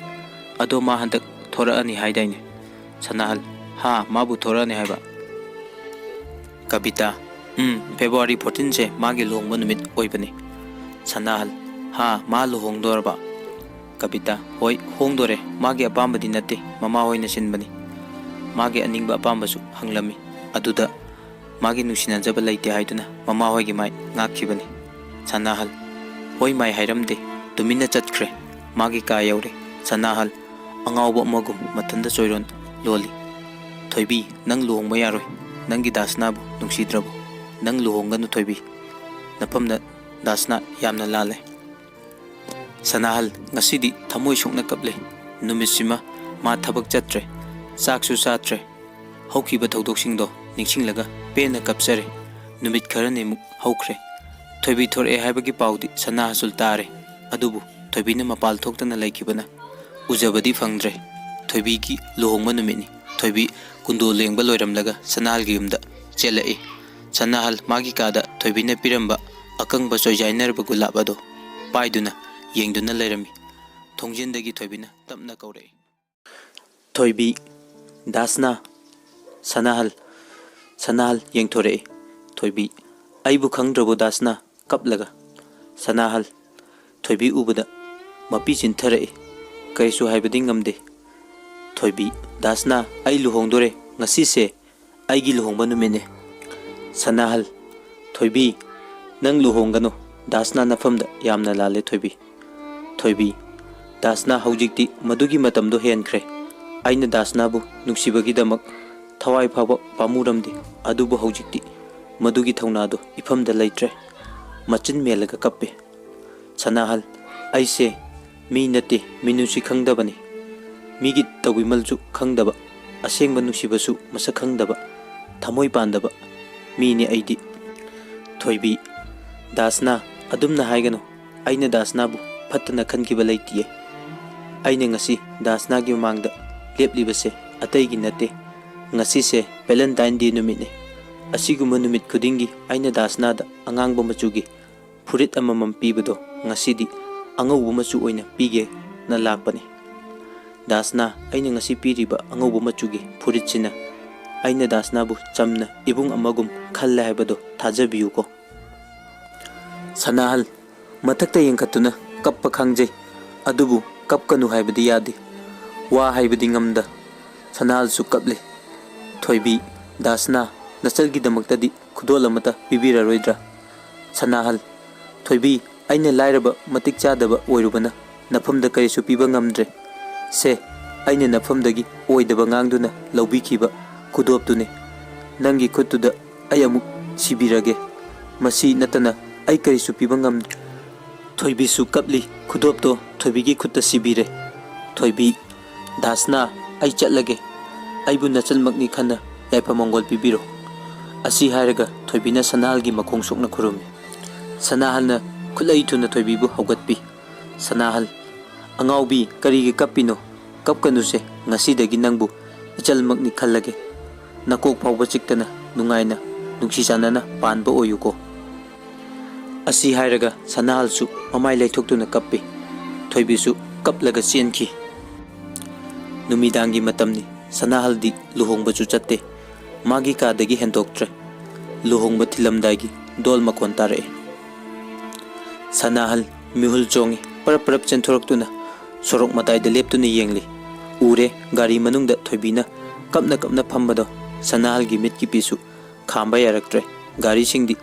ꯑꯗꯣ ꯃꯥ ꯍꯟꯗꯛ ꯊꯣꯔꯛꯑꯅꯤ ꯍꯥꯏꯗꯥꯏꯅꯦ?" ꯁꯅꯥꯍꯜ, "ꯍꯥ, ꯃꯥꯕꯨ ꯊꯣꯔꯛꯑꯅꯤ ꯍꯥꯏꯕ?" ꯀꯕꯤꯇꯥ, "ꯎꯝ, ꯐꯦꯕ꯭ꯔꯨꯋꯥꯔꯤ ꯐꯣꯔꯇꯤꯟꯁꯦ ꯃꯥꯒꯤ ꯂꯨꯍꯣꯡꯕ ꯅꯨꯃꯤꯠ ꯑꯣꯏꯕꯅꯤ꯫" ꯁꯅꯥꯍꯜ, "ꯍꯥ, ꯃꯥ ꯂꯨꯍꯣꯡꯗꯣꯔꯕ?" ꯀꯕꯤꯇꯥ, "ꯍꯣꯏ, ꯍꯣꯡꯗꯣꯔꯦ꯫ ꯃꯥꯒꯤ ꯑꯄꯥꯝꯕꯗꯤ ꯅꯠꯇꯦ, ꯃꯃꯥ ꯍꯣꯏꯅ ꯁꯤꯟꯕꯅꯤ꯫ ꯃꯥꯒꯤ ꯑꯅꯤꯡꯕ ꯑꯄꯥꯝꯕꯁꯨ ꯍꯪꯂꯝꯃꯤ꯫ ꯑꯗꯨꯗ ꯃꯥꯒꯤ ꯅꯨꯡꯁꯤꯅꯖꯕ ꯂꯩꯇꯦ ꯍꯥꯏꯗꯨꯅ ꯃꯃꯥ ꯍꯣꯏꯒꯤ ꯃꯥꯏ ꯉꯥꯛꯈꯤꯕꯅꯤ꯫" ꯁꯅꯥꯍꯜ, "ꯍꯣꯏ ꯃꯥꯏ ꯍꯥꯏꯔꯝꯗꯦ, ꯇꯨꯃꯤꯟꯅ ꯆꯠꯈ꯭ꯔꯦ꯫ ꯃꯥꯒꯤ ꯀꯥ ꯌꯧꯔꯦ꯫" ꯁꯅꯥꯍꯜ ꯑꯉꯥꯎꯕ ꯑꯃꯒꯨꯝ ꯃꯊꯟꯇ ꯆꯣꯏꯔꯣꯟ ꯂꯣꯜꯂꯤ꯫ "ꯊꯣꯏꯕꯤ, ꯅꯪ ꯂꯨꯍꯣꯡꯕ ꯌꯥꯔꯣꯏ꯫ ꯅꯪꯒꯤ ꯗꯥꯁꯅꯥꯕꯨ ꯅꯨꯡꯁꯤꯗ꯭ꯔꯕꯣ? ꯅꯪ ꯂꯨꯍꯣꯡꯒꯅꯨ ꯊꯣꯏꯕꯤ꯫ ꯅꯐꯝꯗ ꯗꯥꯁꯅꯥ ꯌꯥꯝꯅ ꯂꯥꯜꯂꯦ꯫" ꯁꯅꯥꯍꯜ ꯉꯁꯤꯗꯤ ꯊꯃꯣꯏ ꯁꯣꯛꯅ ꯀꯞꯂꯦ꯫ ꯅꯨꯃꯤꯠꯁꯤꯃ ꯃꯥ ꯊꯕꯛ ꯆꯠꯇ꯭ꯔꯦ, ꯆꯥꯛꯁꯨ ꯆꯥꯗ꯭ꯔꯦ꯫ ꯍꯧꯈꯤꯕ ꯊꯧꯗꯣꯛꯁꯤꯡꯗꯣ ꯅꯤꯡꯁꯤꯡꯂꯒ ꯄꯦꯟꯅ ꯀꯞꯆꯔꯦ꯫ ꯅꯨꯃꯤꯠ ꯈꯔꯅꯤꯃꯨꯛ ꯍꯧꯈ꯭ꯔꯦ꯫ ꯊꯣꯏꯕꯤ ꯊꯣꯔꯛꯑꯦ ꯍꯥꯏꯕꯒꯤ ꯄꯥꯎꯗꯤ ꯁꯅꯥꯍꯜꯁꯨ ꯇꯥꯔꯦ꯫ ꯑꯗꯨꯕꯨ ꯊꯣꯏꯕꯤꯅ ꯃꯄꯥꯜ ꯊꯣꯛꯇꯅ ꯂꯩꯈꯤꯕꯅ ꯎꯖꯕꯗꯤ ꯐꯪꯗ꯭ꯔꯦ꯫ ꯊꯣꯏꯕꯤꯒꯤ ꯂꯨꯍꯣꯡꯕ ꯅꯨꯃꯤꯠꯅꯤ꯫ ꯊꯣꯏꯕꯤ ꯀꯨꯟꯗꯣ ꯂꯦꯡꯕ ꯂꯣꯏꯔꯝꯂꯒ ꯁꯅꯥꯍꯜꯒꯤ ꯌꯨꯝꯗ ꯆꯦꯜꯂꯛꯏ꯫ ꯁꯅꯥꯍꯜ ꯃꯥꯒꯤ ꯀꯥꯗ ꯊꯣꯏꯕꯤꯅ ꯄꯤꯔꯝꯕ ꯑꯀꯪꯕ ꯆꯣꯏꯖꯥꯏꯅꯔꯕ ꯒꯨꯂꯥꯞ ꯑꯗꯣ ꯄꯥꯏꯗꯨꯅ ꯌꯦꯡꯗꯨꯅ ꯂꯩꯔꯝꯃꯤ꯫ ꯊꯣꯡꯖꯤꯟꯗꯒꯤ ꯊꯣꯏꯕꯤꯅ ꯇꯞꯅ ꯀꯧꯔꯛꯏ꯫ "ꯊꯣꯏꯕꯤ, ꯗꯥꯁꯅꯥ꯫" ꯁꯅꯥꯍꯜ, ꯁꯅꯥꯍꯜ ꯌꯦꯡꯊꯣꯔꯛꯏ꯫ ꯊꯣꯏꯕꯤ, "ꯑꯩꯕꯨ ꯈꯪꯗ꯭ꯔꯕꯣ ꯗꯥꯁꯅꯥ?" ꯀꯞꯂꯒ꯫ ꯁꯅꯥꯍꯜ, ꯊꯣꯏꯕꯤ ꯎꯕꯗ ꯃꯄꯤ ꯆꯤꯟꯊꯔꯛꯏ꯫ ꯀꯔꯤꯁꯨ ꯍꯥꯏꯕꯗꯤ ꯉꯝꯗꯦ꯫ ꯊꯣꯏꯕꯤ, "ꯗꯥꯁꯅꯥ, ꯑꯩ ꯂꯨꯍꯣꯡꯗꯣꯔꯦ꯫ ꯉꯁꯤꯁꯦ ꯑꯩꯒꯤ ꯂꯨꯍꯣꯡꯕ ꯅꯨꯃꯤꯠꯅꯦ꯫" ꯁꯅꯥꯍꯜ, "ꯊꯣꯏꯕꯤ, ꯅꯪ ꯂꯨꯍꯣꯡꯒꯅꯨ꯫ ꯗꯥꯁꯅꯥ ꯅꯐꯝꯗ ꯌꯥꯝꯅ ꯂꯥꯜꯂꯦ ꯊꯣꯏꯕꯤ꯫" ꯊꯣꯏꯕꯤ, "ꯗꯥꯁꯅꯥ, ꯍꯧꯖꯤꯛꯇꯤ ꯃꯗꯨꯒꯤ ꯃꯇꯝꯗꯣ ꯍꯦꯟꯈ꯭ꯔꯦ꯫ ꯑꯩꯅ ꯗꯥꯁꯅꯥꯕꯨ ꯅꯨꯡꯁꯤꯕꯒꯤꯗꯃꯛ ꯊꯋꯥꯏ ꯐꯥꯎꯕ ꯄꯥꯝꯃꯨꯔꯝꯗꯦ꯫ ꯑꯗꯨꯕꯨ ꯍꯧꯖꯤꯛꯇꯤ ꯃꯗꯨꯒꯤ ꯊꯧꯅꯥꯗꯣ ꯏꯐꯝꯗ ꯂꯩꯇ꯭ꯔꯦ꯫ ꯃꯆꯤꯟ ꯃꯦꯜꯂꯒ ꯀꯞꯄꯦ꯫ "ꯁꯅꯥꯍꯜ, ꯑꯩꯁꯦ ꯃꯤ ꯅꯠꯇꯦ, ꯃꯤꯅꯨꯡꯁꯤ ꯈꯪꯗꯕꯅꯤ꯫ ꯃꯤꯒꯤ ꯇꯧꯕꯤꯃꯜꯁꯨ ꯈꯪꯗꯕ, ꯑꯁꯦꯡꯕ ꯅꯨꯡꯁꯤꯕꯁꯨ ꯃꯁꯛ ꯈꯪꯗꯕ, ꯊꯃꯣꯏ ꯄꯥꯟꯗꯕ ꯃꯤꯅꯤ ꯑꯩꯗꯤ꯫" ꯊꯣꯏꯕꯤ, "ꯗꯥꯁꯅꯥ, ꯑꯗꯨꯝꯅ ꯍꯥꯏꯒꯅꯨ꯫ ꯑꯩꯅ ꯗꯥꯁꯅꯥꯕꯨ ꯐꯠꯇꯅ ꯈꯟꯈꯤꯕ ꯂꯩꯇꯤꯌꯦ꯫ ꯑꯩꯅ ꯉꯁꯤ ꯗꯥꯁꯅꯥꯒꯤ ꯃꯃꯥꯡꯗ ꯂꯦꯞꯂꯤꯕꯁꯦ ꯑꯇꯩꯒꯤ ꯅꯠꯇꯦ꯫ ꯉꯁꯤꯁꯦ Valentine Day ꯅꯨꯃꯤꯠꯅꯤ꯫ ꯑꯁꯤꯒꯨꯝꯕ ꯅꯨꯃꯤꯠ ꯈꯨꯗꯤꯡꯒꯤ ꯑꯩꯅ ꯗꯥꯁꯅꯥꯗ ꯑꯉꯥꯡꯕ ꯃꯆꯨꯒꯤ ꯐꯨꯔꯤꯠ ꯑꯃꯃꯝ ꯄꯤꯕꯗꯣ ꯉꯁꯤꯗꯤ ꯑꯉꯧꯕ ꯃꯆꯨ ꯑꯣꯏꯅ ꯄꯤꯒꯦꯅ ꯂꯥꯛꯄꯅꯤ꯫ ꯗꯥꯁꯅꯥ, ꯑꯩꯅ ꯉꯁꯤ ꯄꯤꯔꯤꯕ ꯑꯉꯧꯕ ꯃꯆꯨꯒꯤ ꯐꯨꯔꯤꯠꯁꯤꯅ ꯑꯩꯅ ꯗꯥꯁꯅꯥꯕꯨ ꯆꯝꯅ ꯏꯕꯨꯡ ꯑꯃꯒꯨꯝ ꯈꯜꯂꯦ ꯍꯥꯏꯕꯗꯣ ꯊꯥꯖꯕꯤꯌꯨꯀꯣ꯫" ꯁꯅꯥꯍꯜ, ꯃꯊꯛꯇ ꯌꯦꯡꯈꯠꯇꯨꯅ ꯀꯞꯄ ꯈꯪꯖꯩ, ꯑꯗꯨꯕꯨ ꯀꯞꯀꯅꯨ ꯍꯥꯏꯕꯗꯤ ꯌꯥꯗꯦ꯫ ꯋꯥ ꯍꯥꯏꯕꯗꯤ ꯉꯝꯗ ꯁꯅꯥꯍꯜꯁꯨ ꯀꯞꯂꯤ꯫ ꯊꯣꯏꯕꯤ, "ꯗꯥꯁꯅꯥ, ꯅꯆꯜꯒꯤꯗꯃꯛꯇꯗꯤ ꯈꯨꯗꯣꯜ ꯑꯃꯠꯇ ꯄꯤꯕꯤꯔꯔꯣꯏꯗ꯭ꯔꯥ?" ꯁꯅꯥꯍꯜ, "ꯊꯣꯏꯕꯤ, ꯑꯩꯅ ꯂꯥꯏꯔꯕ, ꯃꯇꯤꯛ ꯆꯥꯗꯕ ꯑꯣꯏꯔꯨꯕꯅ ꯅꯐꯝꯗ ꯀꯔꯤꯁꯨ ꯄꯤꯕ ꯉꯝꯗ꯭ꯔꯦ꯫ ꯁꯦ, ꯑꯩꯅ ꯅꯐꯝꯗꯒꯤ ꯑꯣꯏꯗꯕ ꯉꯥꯡꯗꯨꯅ ꯂꯧꯕꯤꯈꯤꯕ ꯈꯨꯗꯣꯞꯇꯨꯅꯤ꯫ ꯅꯪꯒꯤ ꯈꯨꯠꯇꯨꯗ ꯑꯩ ꯑꯃꯨꯛ ꯁꯤꯕꯤꯔꯒꯦ꯫ ꯃꯁꯤ ꯅꯠꯇꯅ ꯑꯩ ꯀꯔꯤꯁꯨ ꯄꯤꯕ ꯉꯝꯗ꯭ꯔꯦ꯫" ꯊꯣꯏꯕꯤꯁꯨ ꯀꯞꯂꯤ꯫ ꯈꯨꯗꯣꯞꯇꯣ ꯊꯣꯏꯕꯤꯒꯤ ꯈꯨꯠꯇ ꯁꯤꯕꯤꯔꯦ꯫ ꯊꯣꯏꯕꯤ, "ꯗꯥꯁꯅꯥ, ꯑꯩ ꯆꯠꯂꯒꯦ꯫ ꯑꯩꯕꯨ ꯅꯆꯜꯃꯛꯅꯤ ꯈꯟꯅ ꯌꯥꯏꯐ ꯃꯪꯒꯣꯜ ꯄꯤꯕꯤꯔꯣ꯫" ꯑꯁꯤ ꯍꯥꯏꯔꯒ ꯊꯣꯏꯕꯤꯅ ꯁꯅꯥꯍꯜꯒꯤ ꯃꯈꯣꯡ ꯁꯣꯛꯅ ꯈꯨꯔꯨꯝꯃꯤ꯫ ꯁꯅꯥꯍꯜꯅ ꯈꯨꯠꯂꯩ ꯊꯨꯅ ꯊꯣꯏꯕꯤꯕꯨ ꯍꯧꯒꯠꯄꯤ꯫ ꯁꯅꯥꯍꯜ, "ꯑꯉꯥꯎꯕꯤ, ꯀꯔꯤꯒꯤ ꯀꯞꯄꯤꯅꯣ? ꯀꯞꯀꯅꯨꯁꯦ, ꯉꯁꯤꯗꯒꯤ ꯅꯪꯕꯨ ꯏꯆꯜꯃꯛꯅꯤ ꯈꯜꯂꯒꯦ꯫ ꯅꯀꯣꯛ ꯐꯥꯎꯕ ꯆꯤꯛꯇꯅ ꯅꯨꯡꯉꯥꯏꯅ ꯅꯨꯡꯁꯤ ꯆꯥꯟꯅꯅ ꯄꯥꯟꯕ ꯑꯣꯏꯌꯨꯀꯣ꯫" ꯑꯁꯤ ꯍꯥꯏꯔꯒ ꯁꯅꯥꯍꯜꯁꯨ ꯃꯃꯥꯏ ꯂꯩꯊꯣꯛꯇꯨꯅ ꯀꯞꯄꯤ꯫ ꯊꯣꯏꯕꯤꯁꯨ ꯀꯞꯂꯒ ꯆꯦꯟꯈꯤ꯫ ꯅꯨꯃꯤꯗꯥꯡꯒꯤ ꯃꯇꯝꯅꯤ꯫ ꯁꯅꯥꯍꯜꯗꯤ ꯂꯨꯍꯣꯡꯕꯁꯨ ꯆꯠꯇꯦ꯫ ꯃꯥꯒꯤ ꯀꯥꯗꯒꯤ ꯍꯦꯟꯗꯣꯛꯇ꯭ꯔꯦ꯫ ꯂꯨꯍꯣꯡꯕ ꯊꯤꯜꯂꯝꯗꯥꯏꯒꯤ ꯗꯣꯜ ꯃꯈꯣꯟ ꯇꯥꯔꯛꯑꯦ꯫ ꯁꯅꯥꯍꯜ ꯃꯤꯍꯨꯜ ꯆꯣꯡꯉꯤ꯫ ꯄꯔꯞ ꯄꯔꯞ ꯆꯦꯟꯊꯣꯔꯛꯇꯨꯅ ꯁꯣꯔꯣꯛ ꯃꯇꯥꯏꯗ ꯂꯦꯞꯇꯨꯅ ꯌꯦꯡꯂꯤ꯫ ꯎꯔꯦ, ꯒꯥꯔꯤ ꯃꯅꯨꯡꯗ ꯊꯣꯏꯕꯤꯅ ꯀꯞꯅ ꯀꯞꯅ ꯐꯝꯕꯗꯣ꯫ ꯁꯅꯥꯍꯜꯒꯤ ꯃꯤꯠꯀꯤ ꯄꯤꯁꯨ ꯈꯥꯝꯕ ꯌꯥꯔꯛꯇ꯭ꯔꯦ꯫ ꯒꯥꯔꯤꯁꯤꯡꯗꯤ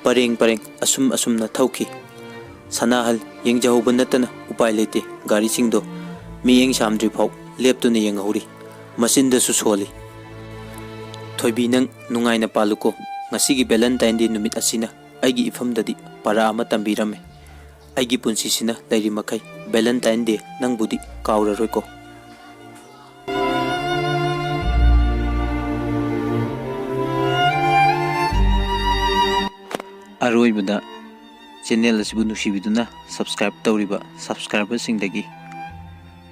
ꯄꯔꯦꯡ ꯄꯔꯦꯡ ꯑꯁꯨꯝ ꯑꯁꯨꯝꯅ ꯊꯧꯈꯤ꯫ ꯁꯅꯥꯍꯜ ꯌꯦꯡꯖꯍꯧꯕ ꯅꯠꯇꯅ ꯎꯄꯥꯏ ꯂꯩꯇꯦ꯫ ꯒꯥꯔꯤꯁꯤꯡꯗꯣ ꯃꯤꯠꯌꯦꯡ ꯁꯥꯝꯗ꯭ꯔꯤꯐꯥꯎ ꯂꯦꯞꯇꯨꯅ ꯌꯦꯡꯍꯧꯔꯤ꯫ ꯃꯆꯤꯟꯗꯁꯨ ꯁꯣꯜꯂꯤ꯫ ꯊꯣꯏꯕꯤ, ꯅꯪ ꯅꯨꯡꯉꯥꯏꯅ ꯄꯥꯜꯂꯨꯀꯣ꯫ ꯉꯁꯤꯒꯤ Valentine Day ꯅꯨꯃꯤꯠ ꯑꯁꯤꯅ ꯑꯩꯒꯤ ꯏꯐꯝꯗꯗꯤ ꯄꯔꯥ ꯑꯃ ꯇꯝꯕꯤꯔꯝꯃꯦ꯫ ꯑꯩꯒꯤ ꯄꯨꯟꯁꯤꯁꯤꯅ ꯂꯩꯔꯤ ꯃꯈꯩ Valentine Day ꯅꯪꯕꯨꯗꯤ ꯀꯥꯎꯔꯔꯣꯏꯀꯣ꯫ ꯑꯔꯣꯏꯕꯗ, channel ꯑꯁꯤꯕꯨ ꯅꯨꯡꯁꯤꯕꯤꯗꯨꯅ subscribe ꯇꯧꯔꯤꯕ subscriberꯁꯤꯡꯗꯒꯤ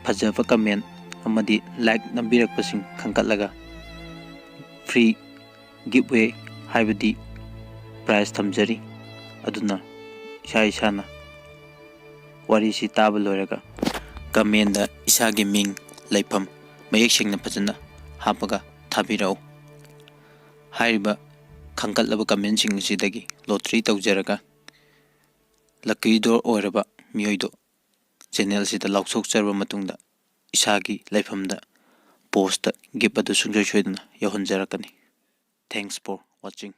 ꯐꯖꯕ comment ꯑꯃꯗꯤ like ꯅꯝꯕꯤꯔꯛꯄꯁꯤꯡ ꯈꯟꯒꯠꯂꯒ free giveaway ꯍꯥꯏꯕꯗꯤ prize ꯊꯝꯖꯔꯤ꯫ ꯑꯗꯨꯅ ꯏꯁꯥ ꯏꯁꯥꯅ ꯋꯥꯔꯤꯁꯤ ꯇꯥꯕ ꯂꯣꯏꯔꯒ commentꯗ ꯏꯁꯥꯒꯤ ꯃꯤꯡ, ꯂꯩꯐꯝ ꯃꯌꯦꯛ ꯁꯦꯡꯅ ꯐꯖꯅ ꯍꯥꯞꯄꯒ ꯊꯥꯕꯤꯔꯛꯎ꯫ ꯍꯥꯏꯔꯤꯕ ꯈꯟꯒꯠꯂꯕ commentꯁꯤꯡ ꯑꯁꯤꯗꯒꯤ lottery ꯇꯧꯖꯔꯒ lucky draw ꯑꯣꯏꯔꯕ ꯃꯤꯑꯣꯏꯗꯨ channel ꯑꯁꯤꯗ ꯂꯥꯎꯊꯣꯛꯆꯔꯕ ꯃꯇꯨꯡꯗ ꯏꯁꯥꯒꯤ ꯂꯩꯐꯝꯗ postꯇ gift ꯑꯗꯨ ꯁꯨꯡꯁꯣꯏ ꯁꯣꯏꯗꯅ ꯌꯧꯍꯟꯖꯔꯛꯀꯅꯤ꯫ Thanks for watching.